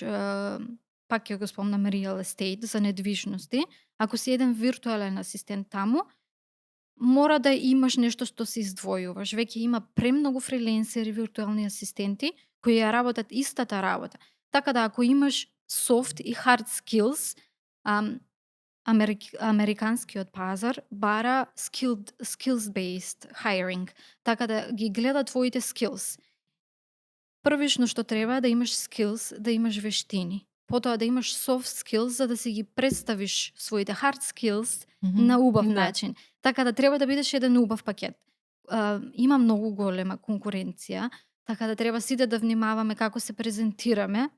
пак ќе го спомнам real estate за недвижности, ако си еден виртуелен асистент таму, мора да имаш нешто што се издвојуваш. Веќе има премногу фриленсери, виртуелни асистенти кои ја работат истата работа. Така да ако имаш soft и hard skills, американскиот пазар бара skills-based hiring, така да ги гледа твоите skills. Првично што треба да имаш skills, да имаш вештини. Потоа да имаш soft skills за да си ги представиш своите hard skills на убав начин. Така да треба да бидеш еден убав пакет. Има многу голема конкуренција, така да треба сите да внимаваме како се презентираме.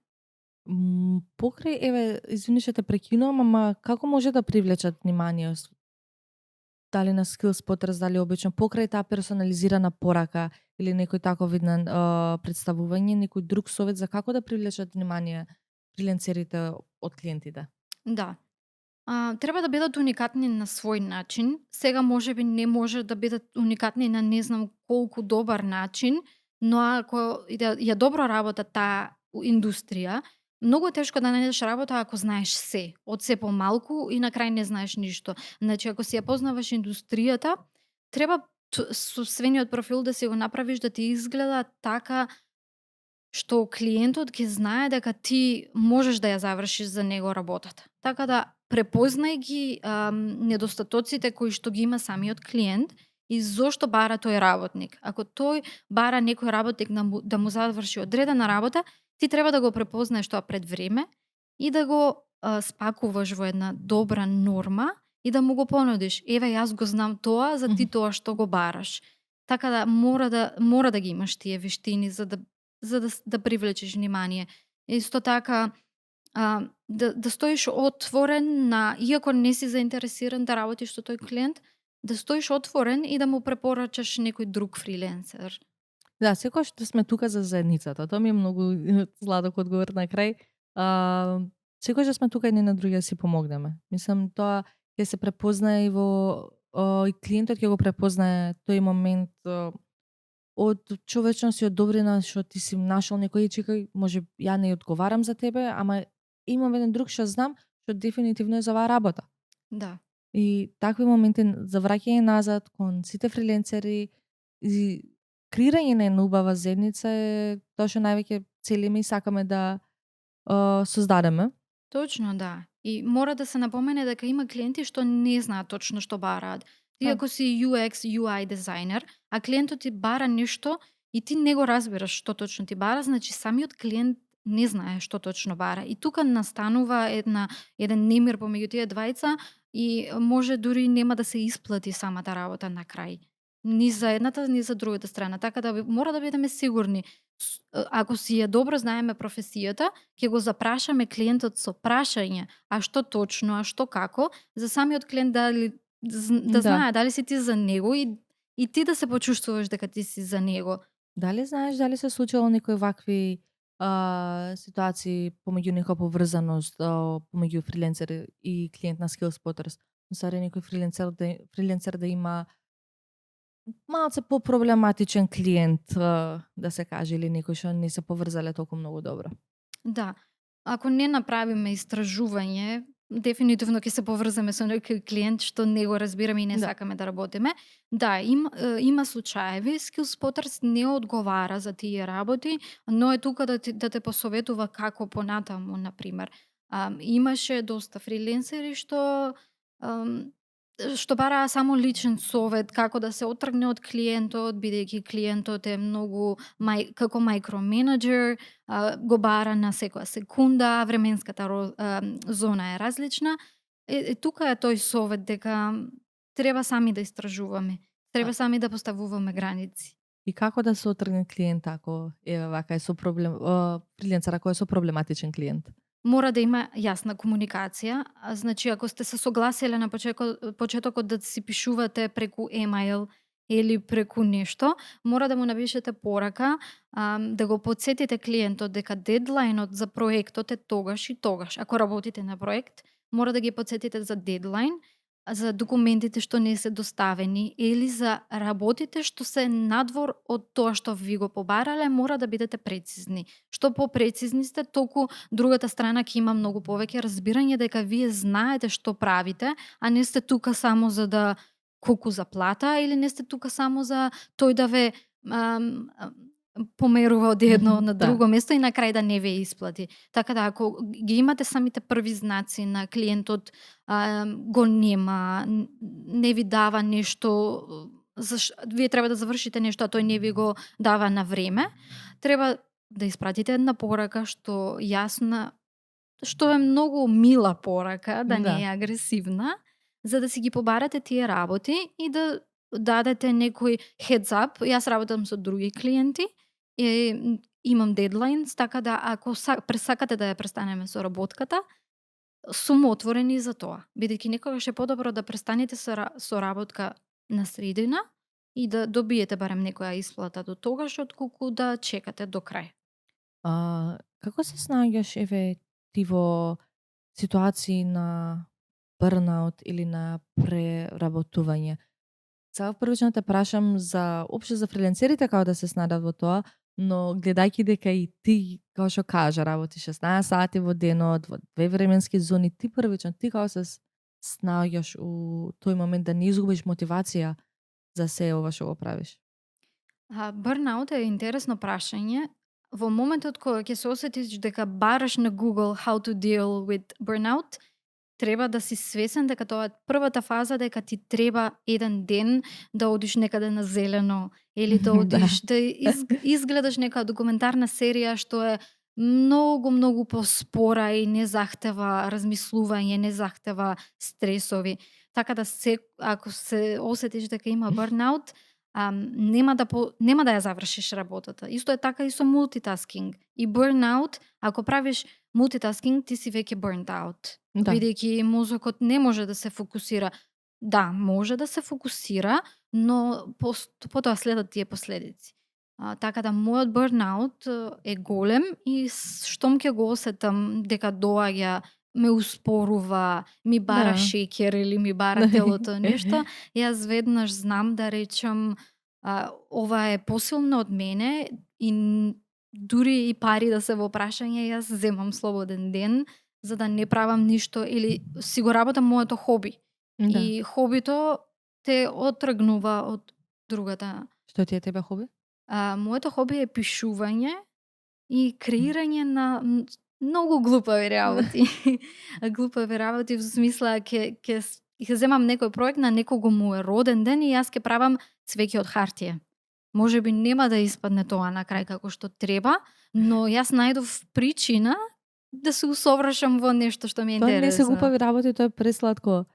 Покрај, извини што те прекинувам, ама како може да привлечат внимание? Дали на SkillsSpotters, дали обично покрај таа персонализирана порака или некој таков виден представување, некој друг совет за како да привлечат внимание фриленсерите од клиентите? Да. Треба да бидат уникатни на свој начин. Сега можеби не може да бидат уникатни на не знам колку добар начин, но ако ја добро работа таа индустрија, многу тешко да најдеш работа ако знаеш се, од се помалку и на крај не знаеш ништо. Значи ако си ја познаваш индустријата, треба со свениот профил да си го направиш да ти изгледа така што клиентот ќе знае дека ти можеш да ја завршиш за него работата. Така да препознај ги недостатоците кои што ги има самиот клиент и зошто бара тој работник. Ако тој бара некој работник да му заврши одредена работа, ти треба да го препознаеш тоа пред време и да го спакуваш во една добра норма и да му го понудиш. Еве, јас го знам тоа, за ти тоа што го бараш. Така да мора да ги имаш тие вештини за да привлечеш внимание. Исто така да стоиш отворен иако не си заинтересиран да работиш со тој клиент, да стоиш отворен и да му препорачаш некој друг фриленсер. Да, секогаш да сме тука за заедницата. Тоа ми е многу сладок одговор на крај. Секогаш да сме тука едни на други да си помогнеме. Мислам, тоа ќе се препознае и и клиентот ќе го препознае тој момент од човечност и од добрина што ти си нашол некој и чекај, може ја не одговарам за тебе, ама имам еден друг што знам, што дефинитивно е за оваа работа. Да. И такви моменти за враќање назад кон сите фриленцери и креирање на една убава заедница е тоа што највеќе целиме и сакаме да создадеме. Точно, да. И мора да се напомене дека има клиенти што не знаат точно што бараат. Ти Да. ако си UX, UI дизајнер, а клиентот ти бара нешто и ти не го разбираш што точно ти бара, значи самиот клиент не знае што точно бара. И тука настанува еден немир помеѓу тие двајца и може дури нема да се исплати самата работа на крај. Ни за едната, ни за другата страна. Така да мора да бидеме сигурни. Ако си ја добро знаеме професијата, ќе го запрашаме клиентот со прашање, а што точно, а што како, за самиот клиент да знае дали си ти за него и ти да се почувствуваш дека ти си за него. Дали знаеш дали се случило некои вакви ситуации помеѓу некоја поврзаност помеѓу фриленцер и клиент на SkillSpotters? Мислам некој фриленцер да има малце по-проблематичен клиент, да се каже, или некој што не се поврзале толку многу добро. Да. Ако не направиме истражување, дефинитивно ќе се поврзаме со некој клиент што не го разбираме и не Да. сакаме да работиме. Да, има случаеви, SkillSpotters не одговара за тие работи, но е тука да те посоветува како понатаму, например. Имаше доста фриленсери што бараа само личен совет како да се отргне од клиентот, бидејќи клиентот е многу како микроменеджер, го бара на секоја секунда, временската зона е различна. Тука е тој совет дека треба сами да истражуваме, треба сами да поставуваме граници. И како да се отргне клиент ако вака е со проблем, фриленцер ако е со проблематичен клиент? Мора да има јасна комуникација. Значи, ако сте се согласиле на почетокот да си пишувате преку емаил или преку нешто, мора да му напишете порака, да го потсетите клиентот дека дедлајнот за проектот е тогаш и тогаш. Ако работите на проект, мора да ги потсетите за дедлајн, за документите што не се доставени или за работите што се надвор од тоа што ви го побарале, мора да бидете прецизни. Што попрецизни сте, толку другата страна ќе има многу повеќе разбирање дека вие знаете што правите, а не сте тука само за да колку заплата или не сте тука само за тој да ве померува од едно на друго место и на крај да не ве исплати. Така да, ако ги имате самите први знаци на клиентот го нема, не ви дава нешто, вие треба да завршите нешто, а тој не ви го дава на време, треба да испратите една порака што јасна, што е многу мила порака, да не е агресивна, за да си ги побарате тие работи и да дадете некој heads up. Јас работам со други клиенти, имам дедлајн, така да ако пресакате да ја престанеме со работката, сум отворени за тоа. Бидејќи некогаш е подобро да престанете со работка на средина и да добиете барем некоја исплата до тогаш, отколку да чекате до крај. Како се снаѓаш ти во ситуации на burnout или на преработување? Сега првично те прашам за општо за фриленцерите како да се снајдат во тоа, но гледајќи дека и ти, како што кажа, работиш 16 сати во денот, во 2 временски зони, ти првично, ти како се снаѓаш у тој момент да не изгубиш мотивација за се ова што го правиш? Burnout е интересно прашање. Во моментот кога ќе се осетиш дека бараш на Google how to deal with burnout, треба да си свесен дека тоа е првата фаза, дека ти треба еден ден да одиш некаде на зелено или да одиш да изгледаш нека документарна серија што е многу поспора и не захтева размислување, не захтева стресови. Така да ако се осетиш дека има burnout, нема да ја завршиш работата. Исто е така и со мултитаскинг. И burnout, ако правиш мултитаскинг, ти си веќе burnt out. Бидејќи мозокот не може да се фокусира. Да, може да се фокусира, но потоа следат тие последици. Така да мојот burnout е голем и штом ќе го осетам дека доаѓа, ме успорува, ми бара шеќер или ми бара телото нешто, јас веднаш знам да речам ова е посилно од мене и дури и пари да се во прашање, јас земам слободен ден за да не правам ништо или си го работам моето хоби. Да. И хобито те отргнува од другата. Што ти е тебе хоби? Моето хоби е пишување и креирање на многу глупави работи. Глупави работи во смисла ќе земам некој проект на некого му е роден ден и јас ќе правам цвеќе од хартија. Може би нема да испадне тоа на крај како што треба, но јас најдов причина да се усовршам во нешто што ми е Тоа интересно. не се глупави работи, тоа е пресладко.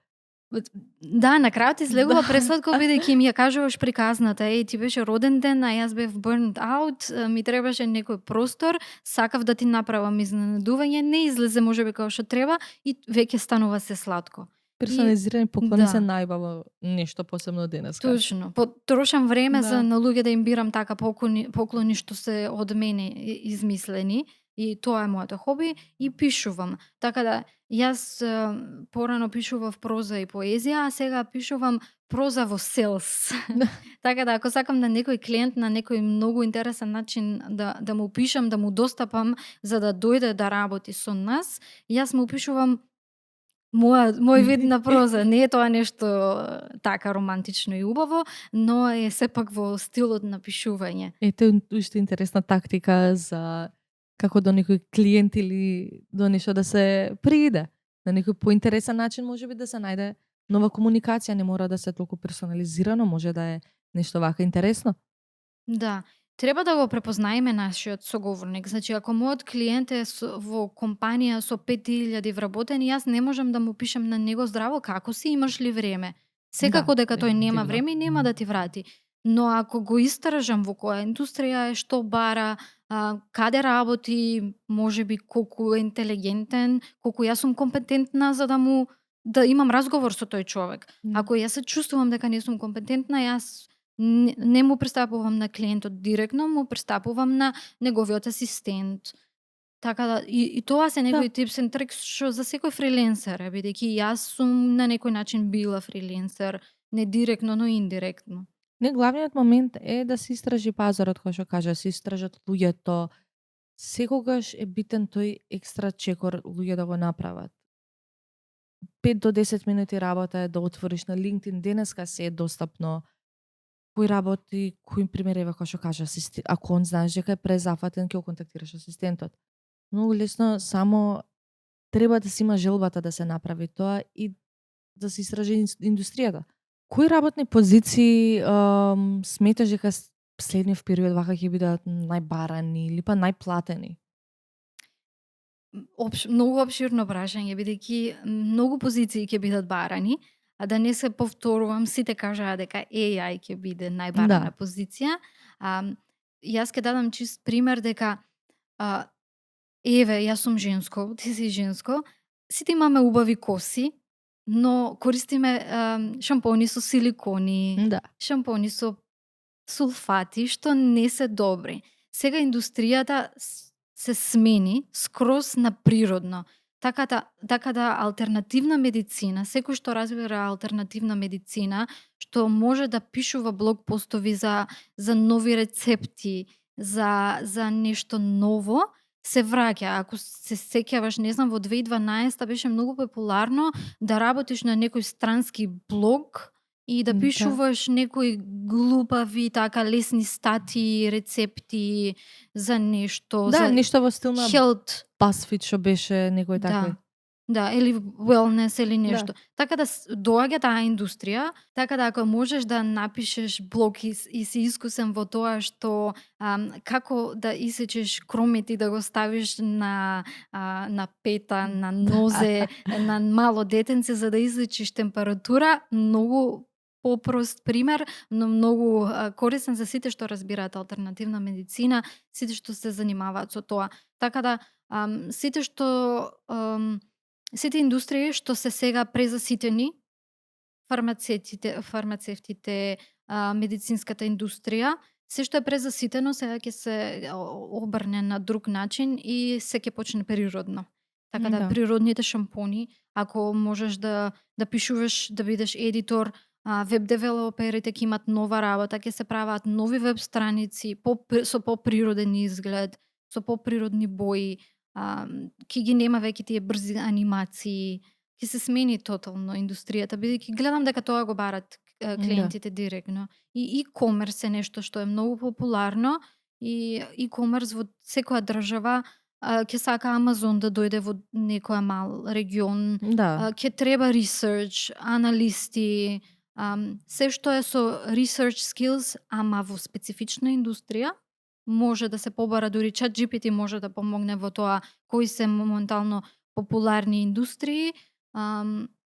Да, на крајот излегува пресладко бидејќи ми ја кажуваш приказната, ти беше роден ден, а јас бев burned out, ми требаше некој простор, сакав да ти направам изненадување, не излезе можеби како што треба и веќе станува се сладко. Персонализирани поклони да. се најбаво нешто посебно денеска. Точно. Потрошам време Да. за на луѓе да им бирам така поклони што се од мене измислени. И тоа е моето хоби и пишувам. Така да јас порано пишував проза и поезија, а сега пишувам проза во селс. Така да ако сакам на некој клиент на некој многу интересен начин да му пишам, да му достапам за да дојде да работи со нас, јас му пишувам мој вид на проза. Не е тоа нешто така романтично и убаво, но е сепак во стилот на пишување. Ете уште интересна тактика за како до некој клиент или до нешто да се прииде. На некој поинтересен начин можеби да се најде нова комуникација, не мора да се толку персонализирано, може да е нешто вака интересно. Да, треба да го препознаеме нашиот соговорник. Значи, ако мојот клиент е во компанија со 5000 вработени, јас не можам да му пишам на него здраво како си, имаш ли време. Секако дека тој нема дефинитивно. време и нема да ти врати. Но ако го истражам во која индустрија е, што бара, каде работи, можеби колку е интелигентен, колку јас сум компетентна за да имам разговор со тој човек. Ако јас се чувствувам дека не сум компетентна, јас не му пристапувам на клиентот директно, му пристапувам на неговиот асистент. Така да, и тоа се некој типс and tricks што за секој фриленсер, бидејќи јас сум на некој начин била фриленсер, не директно, но индиректно. Не, главниот момент е да се истражи пазарот, кој што кажа, се истражат луѓето. Секогаш е битен тој екстра чекор луѓе да го направат. 5 до 10 минути работа е да отвориш на LinkedIn, денеска се е достапно. Кој работи, кој пример е како што кажа, ако он знаеш дека е презафатен, ќе го контактираш асистентот. Многу лесно, само треба да си има желбата да се направи тоа и да се истражи индустријата. Кои работни позиции сметаш дека следнив период вака ќе бидат најбарани или па најплатени? Многу опширно прашање, бидејќи многу позиции ќе бидат барани, а да не се повторувам, сите кажаа дека AI ќе биде најбарана позиција. Јас ќе дадам чист пример дека еве, јас сум женско, ти си женско, сите имаме убави коси, но користиме шампони со силикони, шампони со сулфати, што не се добри. Сега индустријата се смени скроз на природно. Така да алтернативна медицина, секој што разбира алтернативна медицина, што може да пишува блог постови за нови рецепти, за нешто ново, се враќа. Ако се сеќаваш, не знам, во 2012 беше многу популарно да работиш на некој странски блог и да пишуваш некои глупави, така лесни статии, рецепти за нешто, за нешто во стил на health. BuzzFeed што беше некој такви. Да, или wellness или нешто. Така да доаѓа таа индустрија, така да ако можеш да напишеш блог и си искусен во тоа што како да исечеш кромет и да го ставиш на пета, на нозе, на мало детенце за да излечиш температура, многу попрост пример, но многу корисен за сите што разбираат алтернативна медицина, сите што се занимаваат со тоа. Така да сите индустрии што се сега презаситени, фармацевтите, медицинската индустрија, се што е презаситено сега ќе се обрне на друг начин и се ќе почне природно. Така да природните шампони, ако можеш да пишуваш, да бидеш едитор, веб девелоперите ќе имат нова работа, ќе се прават нови веб страници со поприроден изглед, со поприродни бои, Ки ги нема веќе тие брзи анимации, ќе се смени тотално индустријата, бидејќи гледам дека тоа го барат клиентите директно. И e-commerce е нешто што е многу популарно и e-commerce во секоја држава ќе сака Амазон да дојде во некоја мал регион, Да, ќе треба research, аналисти, се што е со research skills, ама во специфична индустрија, може да се побара, дури ChatGPT може да помогне во тоа кои се моментално популарни индустрии.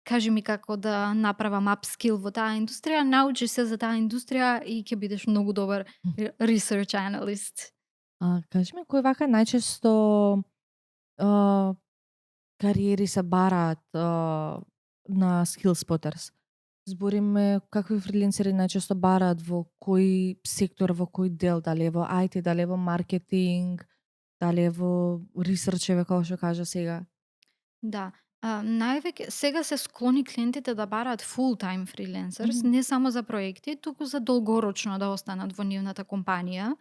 Кажи ми како да направам upskill во таа индустрија, научи се за таа индустрија и ќе бидеш многу добар research analyst. кажи ми кои вака најчесто кариери се бараат на SkillSpotters? Збориме какви фриленсери најчесто бараат во кој сектор, во кој дел, дали е во IT, дали е во маркетинг, дали е во ресерчеве, како што кажа сега. Да. Највеќе сега се склони клиентите да бараат full-time freelancers, Мгм. не само за проекти, туку за долгорочно да останат во нивната компанија.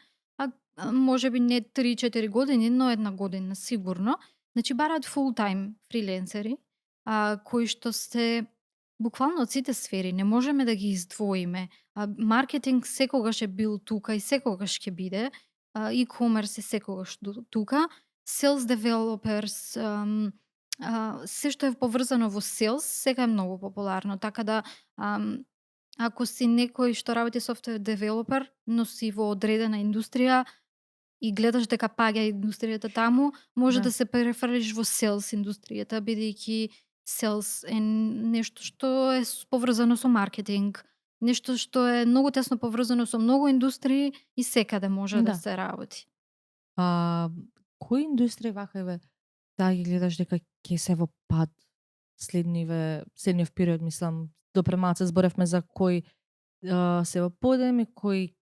Можеби не 3-4 години, но 1 година сигурно. Значи бараат full-time фриленсери, кои што се буквално од сите сфери, не можеме да ги издвоиме. Маркетинг секогаш е бил тука и секогаш ќе биде. E-commerce е секогаш тука. Sales developers, се што е поврзано во sales, сега е многу популарно, така да ако си некој што работи software developer, но си во одредена индустрија и гледаш дека паѓа индустријата таму, може Да. да се префрлиш во sales индустријата, бидејќи sales е нешто што е поврзано со маркетинг, нешто што е многу тесно поврзано со многу индустрии и секаде може да Да. се работи. Кои индустрии вака еве да ги гледаш дека ќе се во пад следниот период, мислам, допре малце зборевме за кои се во подем и кои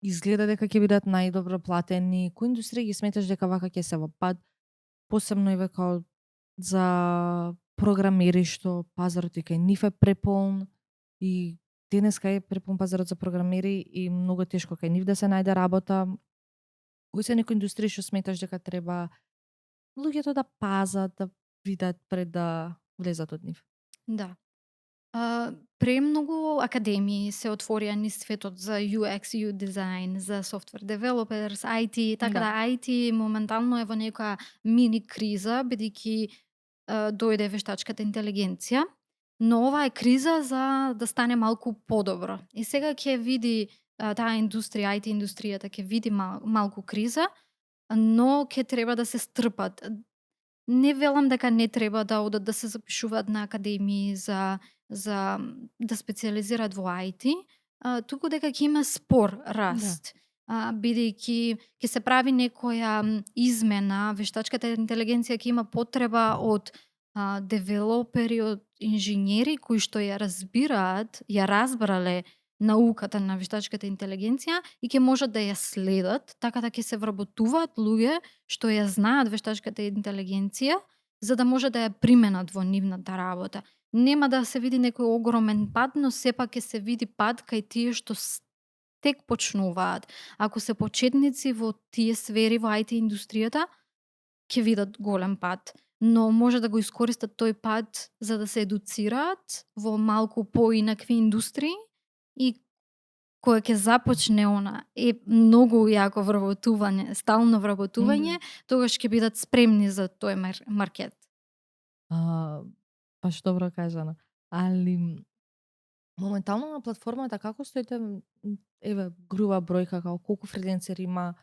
изгледа дека ќе бидат најдобро платени, кои индустрии ги сметаш дека вака ќе се во пад, посебно еве као за програмери што пазарот и кај нив е преполн и денеска е преполн пазарот за програмери и многу тешко кај нив да се најде работа. Кои се некои индустрии што сметаш дека треба луѓето да пазат, да видат пред да влезат од нив? Да. Премногу академии се отворија низ светот за UX, UI дизајн, за software developers, IT, така Да. да IT моментално е во некоја мини криза, бидејќи дојде вештачката интелигенција, но ова е криза за да стане малку подобро. И сега ќе види таа индустрија, IT индустријата ќе види малку криза, но ќе треба да се стрпат. Не велам дека не треба да одат да се запишуваат на академии за да специализираат во IT, туку дека ќе има спор раст. Бидејќи ќе се прави некоја измена, вештачката интелигенција ќе има потреба од девелопери, од инженери кои што ја разбираат, ја разбрале науката на вештачката интелигенција и ќе можат да ја следат, така да ќе се вработуваат луѓе што ја знаат вештачката интелигенција, за да може да ја применат во нивната работа. Нема да се види некој огромен пад, но сепак ќе се види пад кај тие што тек почнуваат. Ако се почетници во тие сфери во IT индустријата, ќе видат голем пад. Но може да го искористат тој пад за да се едуцираат во малку поинакви индустрии и кога ќе започне она многу јако вработување, стално вработување, тогаш ќе бидат спремни за тој маркет. Баш добро кажано. Али моментално на платформата како стоите, еве груба бројка како колку фриленсери има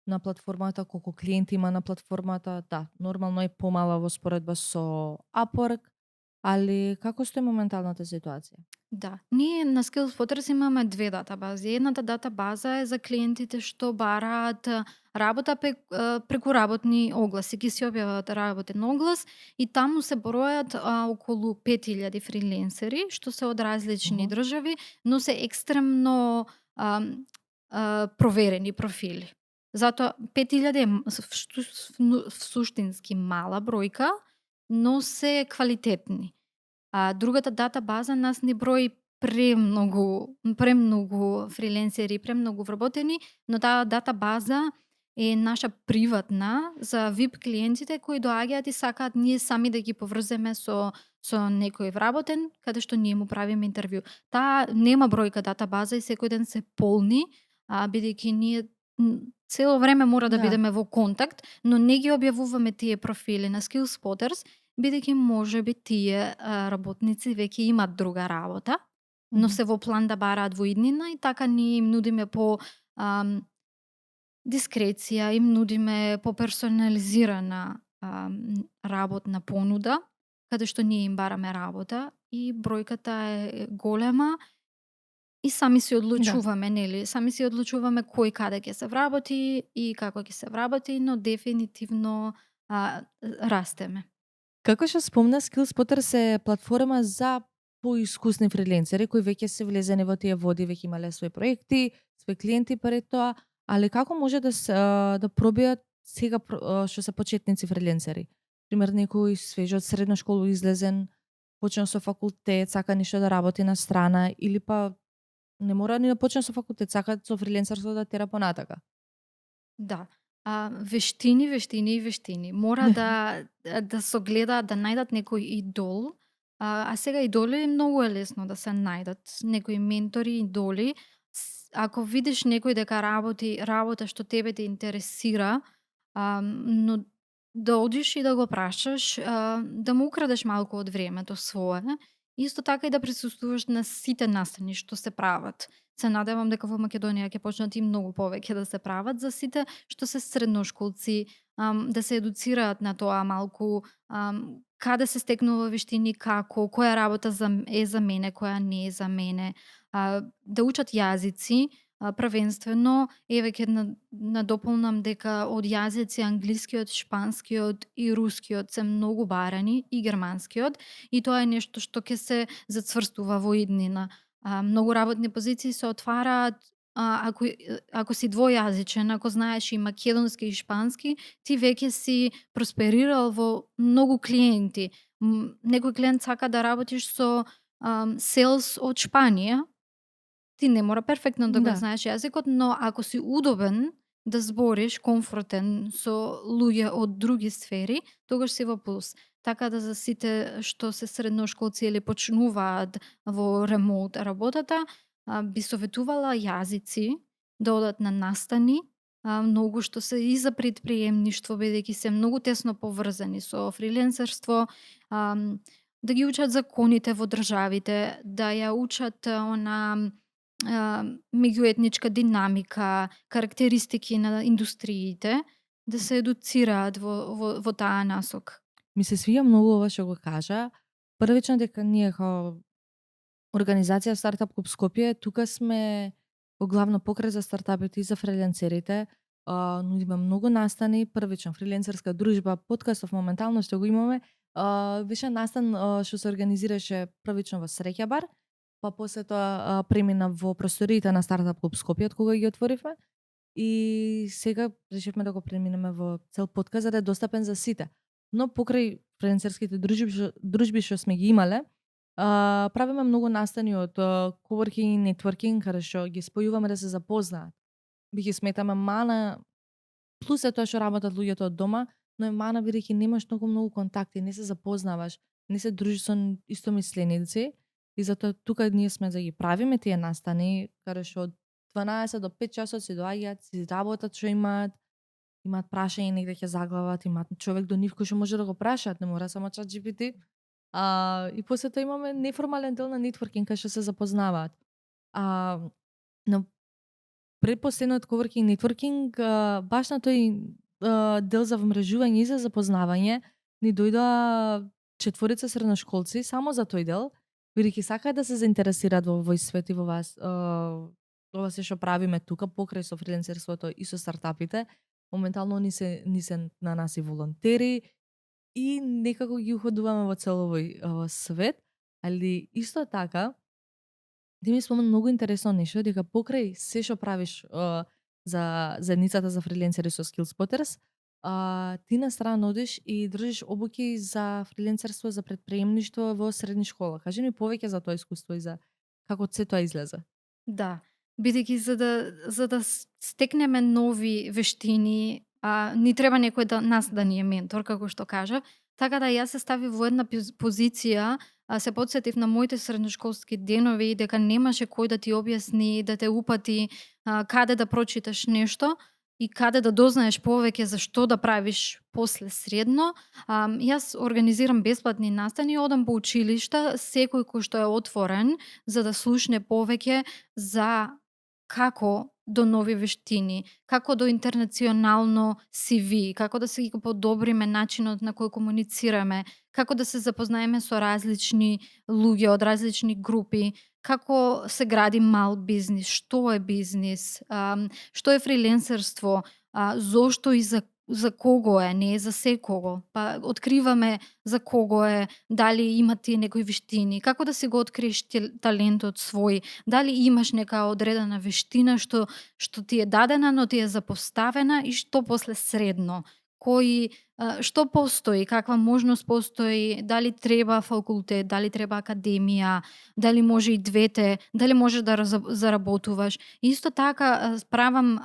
на платформата, колку клиенти има на платформата, да, нормално е помала во споредба со Upwork, али како стои моменталната ситуација? Да, ние на SkillsSpotters имаме две датабази. Едната датабаза е за клиентите што бараат работа преку работни огласи. Ги се објават работен оглас и таму се бројат околу 5000 фриленсери што се од различни држави, но се екстремно проверени профили. Затоа 5000 е суштински мала бројка, но се квалитетни. Другата датабаза нас ни брои премногу фриленсери, премногу вработени, но таа датабаза е наша приватна за VIP клиентите кои доаѓаат и сакаат ние сами да ги поврземе со некој вработен, каде што ние му правиме интервју. Таа нема бројка датабаза и секој ден се полни, бидејќи ние цело време мора да Да. бидеме во контакт, но не ги објавуваме тие профили на SkillSpotters, бидејќи можеби тие работници веќе имат друга работа, но Мгм. се во план да бараат во иднина и така ние им нудиме по дискреција, им нудиме поперсонализирана работна понуда, каде што ние им бараме работа и бројката е голема и сами си одлучуваме, нели? Сами си одлучуваме кој каде ќе се вработи и како ќе се вработи, но дефинитивно растеме. Како што спомна, SkillSpotters е платформа за поискусни фриленсери кои веќе се влезени во тие води, веќе имале своји проекти, своји клиенти пред тоа, али како може да пробијат сега што се почетници фриленсери? Пример, некој свежо од средна школа излезен, почнал со факултет, сака нешто да работи на страна или па не мора ни да почне со факултет, сака со фрилансерство да тера понатака. Да. Вештини, вештини и вештини. Мора да согледаат, да најдат некој идол. А сега идоли многу е лесно да се најдат. Некои ментори, идоли. Ако видиш некој дека работи работа што тебе те интересира, но да одиш и да го прашаш, да му украдеш малку од времето свое, исто така и да присуствуваш на сите настани што се прават. Се надевам дека во Македонија ќе почнат и многу повеќе да се прават за сите што се средношколци, да се едуцираат на тоа малку, каде се стекнува вештини, како, која работа е за мене, која не е за мене, да учат јазици, првенствено, еве ќе надополнам дека од јазици англискиот, шпанскиот и рускиот се многу барани и германскиот и тоа е нешто што ќе се зацврстува во иднина. Многу работни позиции се отвараат ако си двојазичен, ако знаеш и македонски и шпански, ти веќе си просперирал во многу клиенти. Некој клиент сака да работиш со селс од Шпанија, ти не мора перфектно да го Да. знаеш јазикот, но ако си удобен да збориш, комфортен со луѓе од други сфери, тогаш си во плюс. Така да за сите што се средношколци или почнуваат во ремоут работата, би советувала јазици, да одат на настани, многу што се и за предприемништво, бидејќи се многу тесно поврзани со фриленсерство, да ги учат законите во државите, да ја учат меѓуетничка динамика, карактеристики на индустриите, да се едуцираат во таа насок. Ми се свија многу ова што го кажа. Првично дека ние као организација Стартап Клуб Скопје, тука сме во главно покрај за стартапите и за фриленсерите. Нудиме многу настани, првично фриленсерска дружба, подкастов моментално што го имаме, беше настан што се организираше првично во Среќа бар, па после тоа премина во просториите на Стартап Клуб Скопје од кога ги отворивме и сега решивме да го преминеме во цел подкаст за да е достапен за сите. Но покрај фриленсерските дружби што сме ги имале, правиме многу настани од coworking и networking, каде што ги спојуваме да се запознаат. Би ги сметаме мана, плюс е тоа што работат луѓето од дома, но е мана бидејќи немаш многу контакти, не се запознаваш, не се дружиш со истомисленици и затоа тука ние сме да ги правиме тие настани, каде што од 12 до 5 часот си доаѓаат, си работат што имаат прашање негде ќе заглават, имаат човек до нив кој што може да го прашаат, не мора само ChatGPT. И после тоа имаме неформален дел на нетворкинг кај што се запознаваат. Но предпоследниот coworking нетворкинг, баш на тој дел за вмрежување и за запознавање, ни дојдоа 4 средношколци само за тој дел, бидејќи сакаат да се заинтересираат во овој свет и во вас, ова се што правиме тука покрај со фриленсерството и со стартапите. Моментално ни се на нас и волонтери и некако ги уходуваме во цел овој свет, али исто така ти ми спомна многу интересно нешто, дека покрај се што правиш за заедницата за фриленсери со SkillSpotters, ти на страна одиш и држиш обуки за фриленсерство, за предприемништво во средни школа. Кажи ми повеќе за тоа искуство и за како се тоа излезе. Да. бидејќи за да стекнеме нови вештини, ни треба некој да ни е ментор, како што кажав. Така да јас се ставив во една позиција, се потсетив на моите средношколски денови, дека немаше кој да ти објасни, да те упати каде да прочиташ нешто и каде да дознаеш повеќе за што да правиш после средно. Јас организирам бесплатни настани, одам по училишта, секој кој што е отворен за да слушне повеќе за како до нови вештини, како до интернационално CV, како да се ги подобриме начинот на кој комуницираме, како да се запознаеме со различни луѓе од различни групи, како се гради мал бизнис, што е бизнис, што е фриленсерство, зошто и за кого е, не е за секого. Па откриваме за кого е, дали има ти некои вештини, како да си го откриеш талентот свој, дали имаш нека одредена вештина што ти е дадена, но ти е запоставена и што после средно. Што постои, каква можност постои, дали треба факултет, дали треба академија, дали може и двете, дали можеш да заработуваш. Исто така правам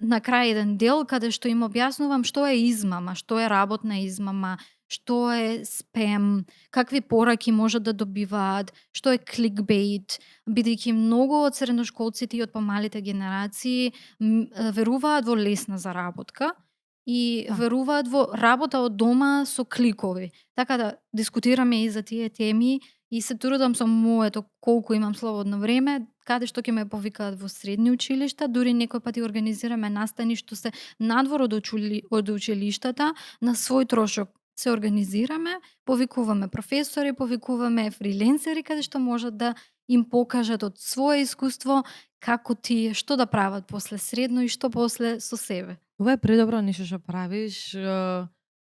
на крај еден дел каде што им објаснувам што е измама, што е работна измама, што е спем, какви пораки можат да добиваат, што е кликбейт, бидејќи многу од средношколците и од помалите генерации веруваат во лесна заработка и веруваат во работа од дома со кликови. Така да дискутираме и за тие теми и се трудам со моето колку имам слободно време, каде што ќе ме повикаат во средни училишта, дури некој пати организираме настани што се надвор од училиштата, на свој трошок се организираме, повикуваме професори, повикуваме фриленсери каде што можат да им покажат од свое искуство како тие што да прават после средно и што после со себе. Ова е предобро нешто што правиш.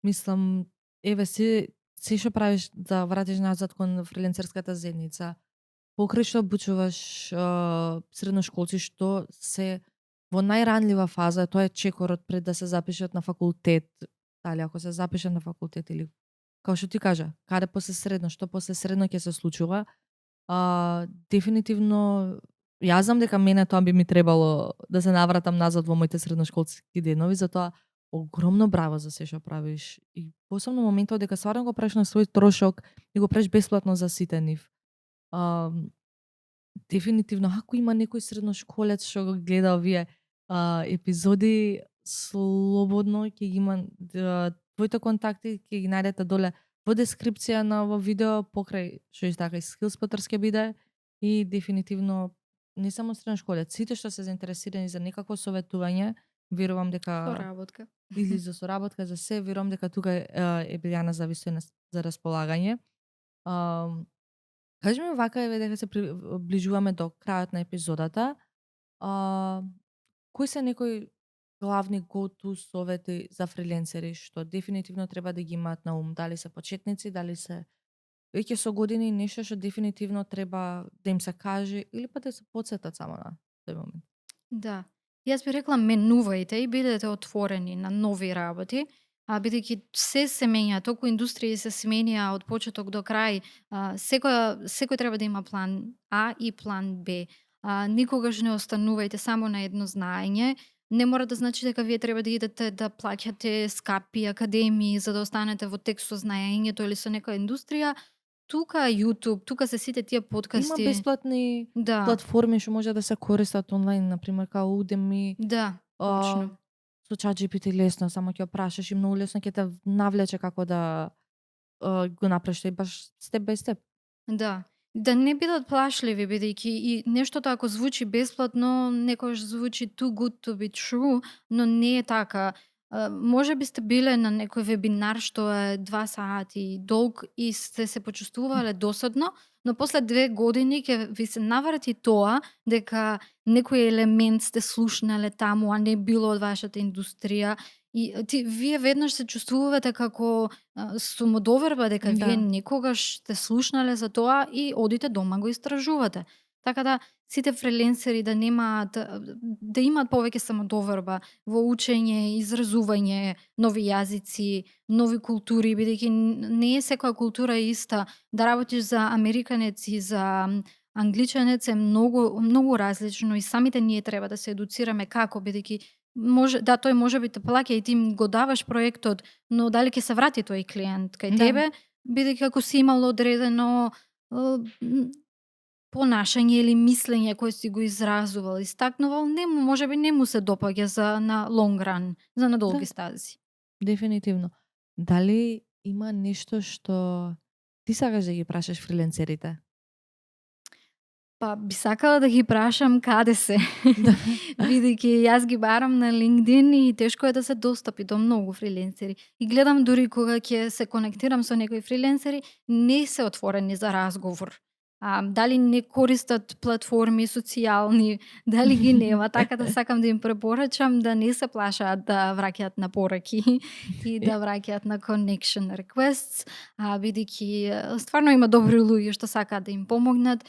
Мислам, еве се што правиш да вратиш назад кон фриленсерската заедница. Покрај што обучуваш средношколци што се во најранлива фаза, тоа е чекорот пред да се запишат на факултет. Дали ако се запишат на факултет или како што ти кажа, каде после средно, што после средно ќе се случува. Дефинитивно јас знам дека мене тоа би ми требало да се навратам назад во моите средношколски денови, затоа огромно браво за се што правиш. И посебно моментот дека стварно го правиш на свој трошок и го правиш бесплатно за сите нив. Дефинитивно, ако има некој средношколец што го гледа овие епизоди, слободно ќе ги има твоите контакти, ќе ги најдете доле во дескрипција на ово видео, покрај што и така и Skillspotters ќе биде и дефинитивно не само средношколец, сите што се заинтересирани за некакво советување, верувам дека Соработка. или за соработка за се, верувам дека тука е Билјана Завистојна за располагање. Кажи ми вака, еве дека се приближуваме до крајот на епизодата. Кои се некои главни go-to совети за фриленсери што дефинитивно треба да ги имаат на ум? Дали се почетници, дали се веќе со години, нешто што дефинитивно треба да им се каже или па да се потсетат само на тој момент? Да. Јас би рекла менувајте и бидете отворени на нови работи, бидејќи се менја, толку индустрии се сменија од почеток до крај, секој треба да има план А и план Б. Никогаш не останувајте само на едно знаење. Не мора да значи дека вие треба да идете да плаќате скапи академии за да останете во текст со знаењето или со некоја индустрија. Тука YouTube, тука се сите тие подкасти. Има бесплатни платформи што може да се користат онлайн, например као Udemy. Да, точно. Со ChatGPT лесно, само ќе прашаш и многу лесно ќе те навлече како да го направиш и баш степ бај степ. Да не бидат плашливи, бидејќи и нештото ако звучи бесплатно, некогаш звучи too good to be true, но не е така. Може би сте биле на некој вебинар што е 2 сати долг и сте се почувствувале досадно, но после 2 години ќе ви се наврати тоа дека некој елемент сте слушнале таму, а не било од вашата индустрија. И вие веднаш се чувствувате како самодоверба дека вие некогаш сте слушнале за тоа и одите дома го истражувате. Така да сите фриленсери да имаат повеќе самодоверба во учење, изразување, нови јазици, нови култури, бидејќи не е секоја култура иста. Да работиш за американец и за англичанец е многу различно и самите ние треба да се едуцираме како, бидејќи тој може би те плаќа и ти го даваш проектот, но дали ќе се врати тој клиент кај тебе, бидејќи ако си имал одредено понашање или мислење кое си го изразувал, истакнувал, може би не му се допаѓа на long run, за на долги стази. Дефинитивно. Дали има нешто што ти сакаш да ги прашаш фриленцерите? Па би сакала да ги прашам каде се. Бидејќи јас ги барам на LinkedIn и тешко е да се достапи до многу фриленцери. И гледам дури кога ќе се конектирам со некои фриленцери, не се отворени за разговор. Дали не користат платформи социјални, дали ги нема, така да сакам да им препорачам да не се плашаат да враќаат на пораки и да враќаат на connection requests, бидејќи стварно има добри луѓе што сакаат да им помогнат.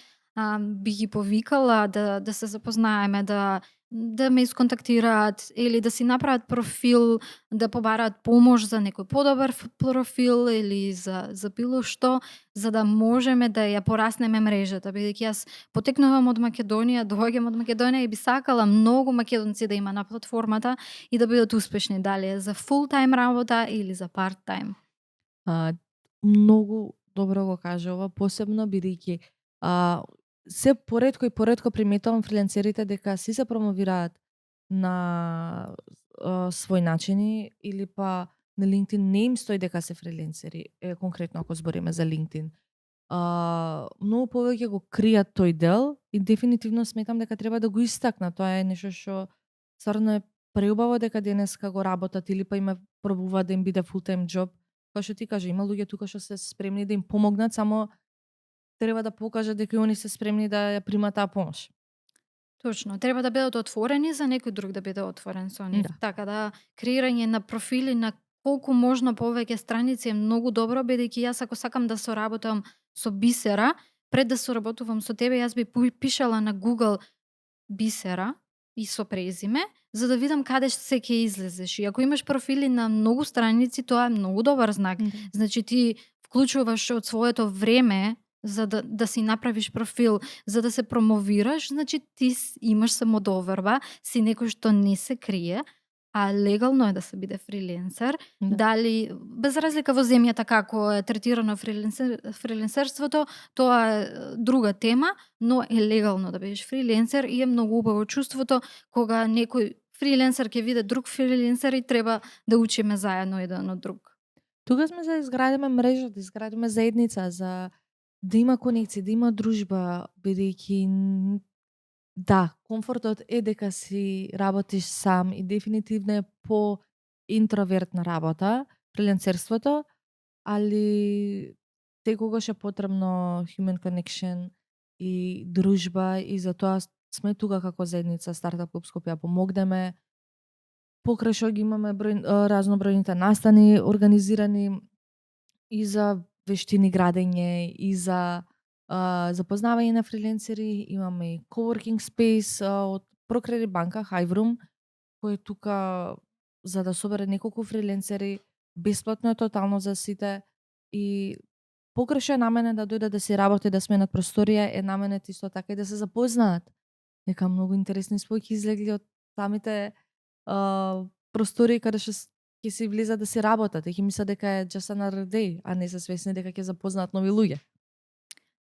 Би ги повикала да се запознаеме, да ме исконтактираат или да си направат профил, да побараат помош за некој подобар профил или за било што, за да можеме да ја пораснеме мрежата, бидејќи јас потекнувам од Македонија, доаѓам од Македонија и би сакала многу македонци да има на платформата и да бидат успешни, дали е за full time работа или за part time. Многу добро го кажува, посебно бидејќи се поретко приметувам фриленцерите дека си се промовираат на свој начини или па на LinkedIn не им стои дека се фриленцери, конкретно ако збориме за LinkedIn. Многу повеќе го кријат тој дел и дефинитивно сметам дека треба да го истакнат. Тоа е нешто што стварно е преубаво дека денеска го работат или па има пробуваат да им биде full time job. Како што ти кажа, има луѓе тука што се спремни да им помогнат, само треба да покажат дека они се спремни да ја примат таа помош. Точно, треба да бидат отворени за некој друг да биде отворен со нив. Така да креирање на профили на колку можно повеќе страници е многу добро, бидејќи јас ако сакам да соработам со Бисера, пред да соработувам со тебе, јас би пишала на Google Бисера и со презиме, за да видам каде се ќе излезеш. И ако имаш профили на многу страници, тоа е многу добар знак. Значи ти вклучуваш од своето време за да си направиш профил, за да се промовираш, значи ти имаш самодоверба, си некој што не се крие, а легално е да се биде фриленсер. Дали, без разлика во земјата како е третирано фриленсерството, тоа е друга тема, но е легално да бидеш фриленсер и е многу убаво чувството кога некој фриленсер ќе види друг фриленсер и треба да учиме заедно еден од друг. Тука сме за да изградиме мрежа, да изградиме заедница, за да има конекција, да има дружба, бидејќи комфортот е дека си работиш сам и дефинитивно е по интровертна работа, фриленсерството, али секогаш е потребно human connection и дружба и затоа сме тука како заедница Стартап Клуб Скопје, помогнеме покрај што ги имаме разнобројните настани организирани и за вештини градење и за запознавање на фриленсери, имаме и coworking space од ProCredit банка, Hiveroom, кој е тука за да собере неколку фриленсери, бесплатно е тотално за сите и покрај што е наменет да дојдат да си работи, да сменат просторија, е наменет исто така и да се запознаат. Нека многу интересни спојки излегли од самите простории каде што ќе си влизат да си работат и ќе мислат дека е just another day, а не се свесни дека ќе запознаат нови луѓе.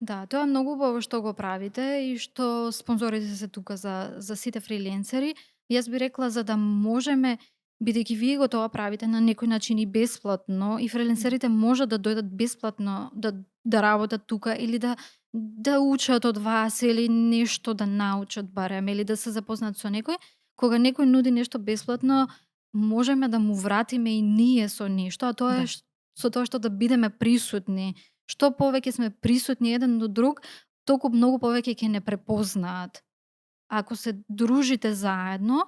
Да, тоа е многу убаво што го правите и што спонзорите се тука за сите фриленсери. Јас би рекла за да можеме, бидејќи вие го тоа правите на некој начин и бесплатно, и фриленсерите можат да дојдат бесплатно да работат тука или да учат од вас или нешто да научат барем или да се запознаат со некој. Кога некој нуди нешто бесплатно, можеме да му вратиме и ние со нешто, а тоа е со тоа што да бидеме присутни. Што повеќе сме присутни еден до друг, толку многу повеќе ќе не препознаат. Ако се дружите заедно,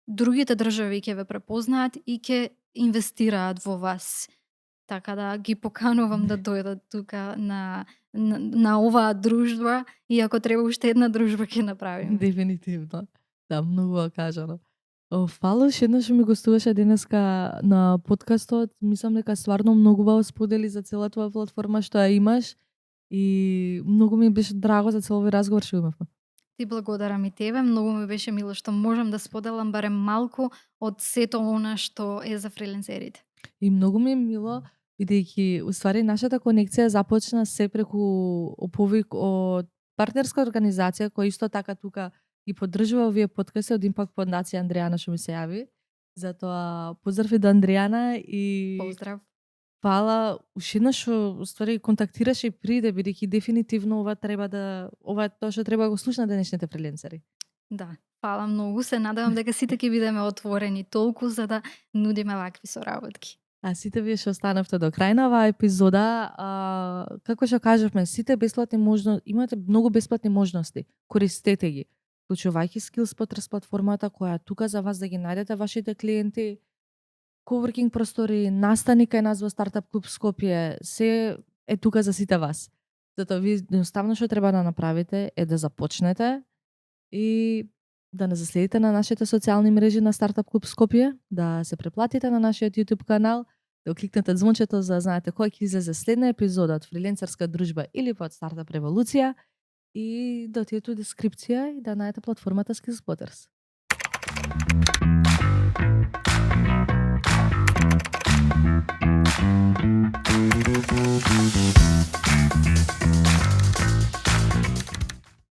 другите држави ќе ве препознаат и ќе инвестираат во вас. Така да ги поканувам да дојдат тука на оваа дружба и ако треба уште една дружба ќе направиме. Дефинитивно. Да, многу кажано. Фала уште еднаш што ми гостуваше денеска на подкастот. Мислам дека стварно многу убаво сподели за целата твоја платформа што ја имаш и многу ми беше драго за цел овој разговор што имавме. Ти благодарам и тебе, многу ми беше мило што можам да споделам барем малку од сето она што е за фриленсерите. И многу ми е мило, бидејќи уствари нашата конекција започна се преку оповик од партнерска организација која исто така тука ги поддржува овие подкасти од Impact Фондација Андријана што ми се јави. Затоа поздрав и до Андријана и Поздрав. фала уште еднаш што уствари контактираше и приде, бидејќи дефинитивно ова е тоа што треба да го слушнат денешните фриленсери. Да, фала многу. Се надевам дека сите ќе бидеме отворени толку за да нудиме вакви соработки. А сите вие што останавте до крај на оваа епизода, како што кажавме, сите бесплатни имате многу бесплатни можности. Користете ги. Вклучувајќи Skillspotters платформата која е тука за вас да ги најдете вашите клиенти, coworking простори, настани кај нас во Стартап клуб Скопје, се е тука за сите вас. Затоа вие едноставно што треба да направите е да започнете и да не заследите на нашите социјални мрежи на Стартап клуб Скопје, да се преплатите на нашиот YouTube канал, да кликнете звончето за да знаете кој ќе излезе следна епизода од Фриленцерска дружба или од Стартап револуција и да отидете у дескрипција и да најдете платформата Skillspotters.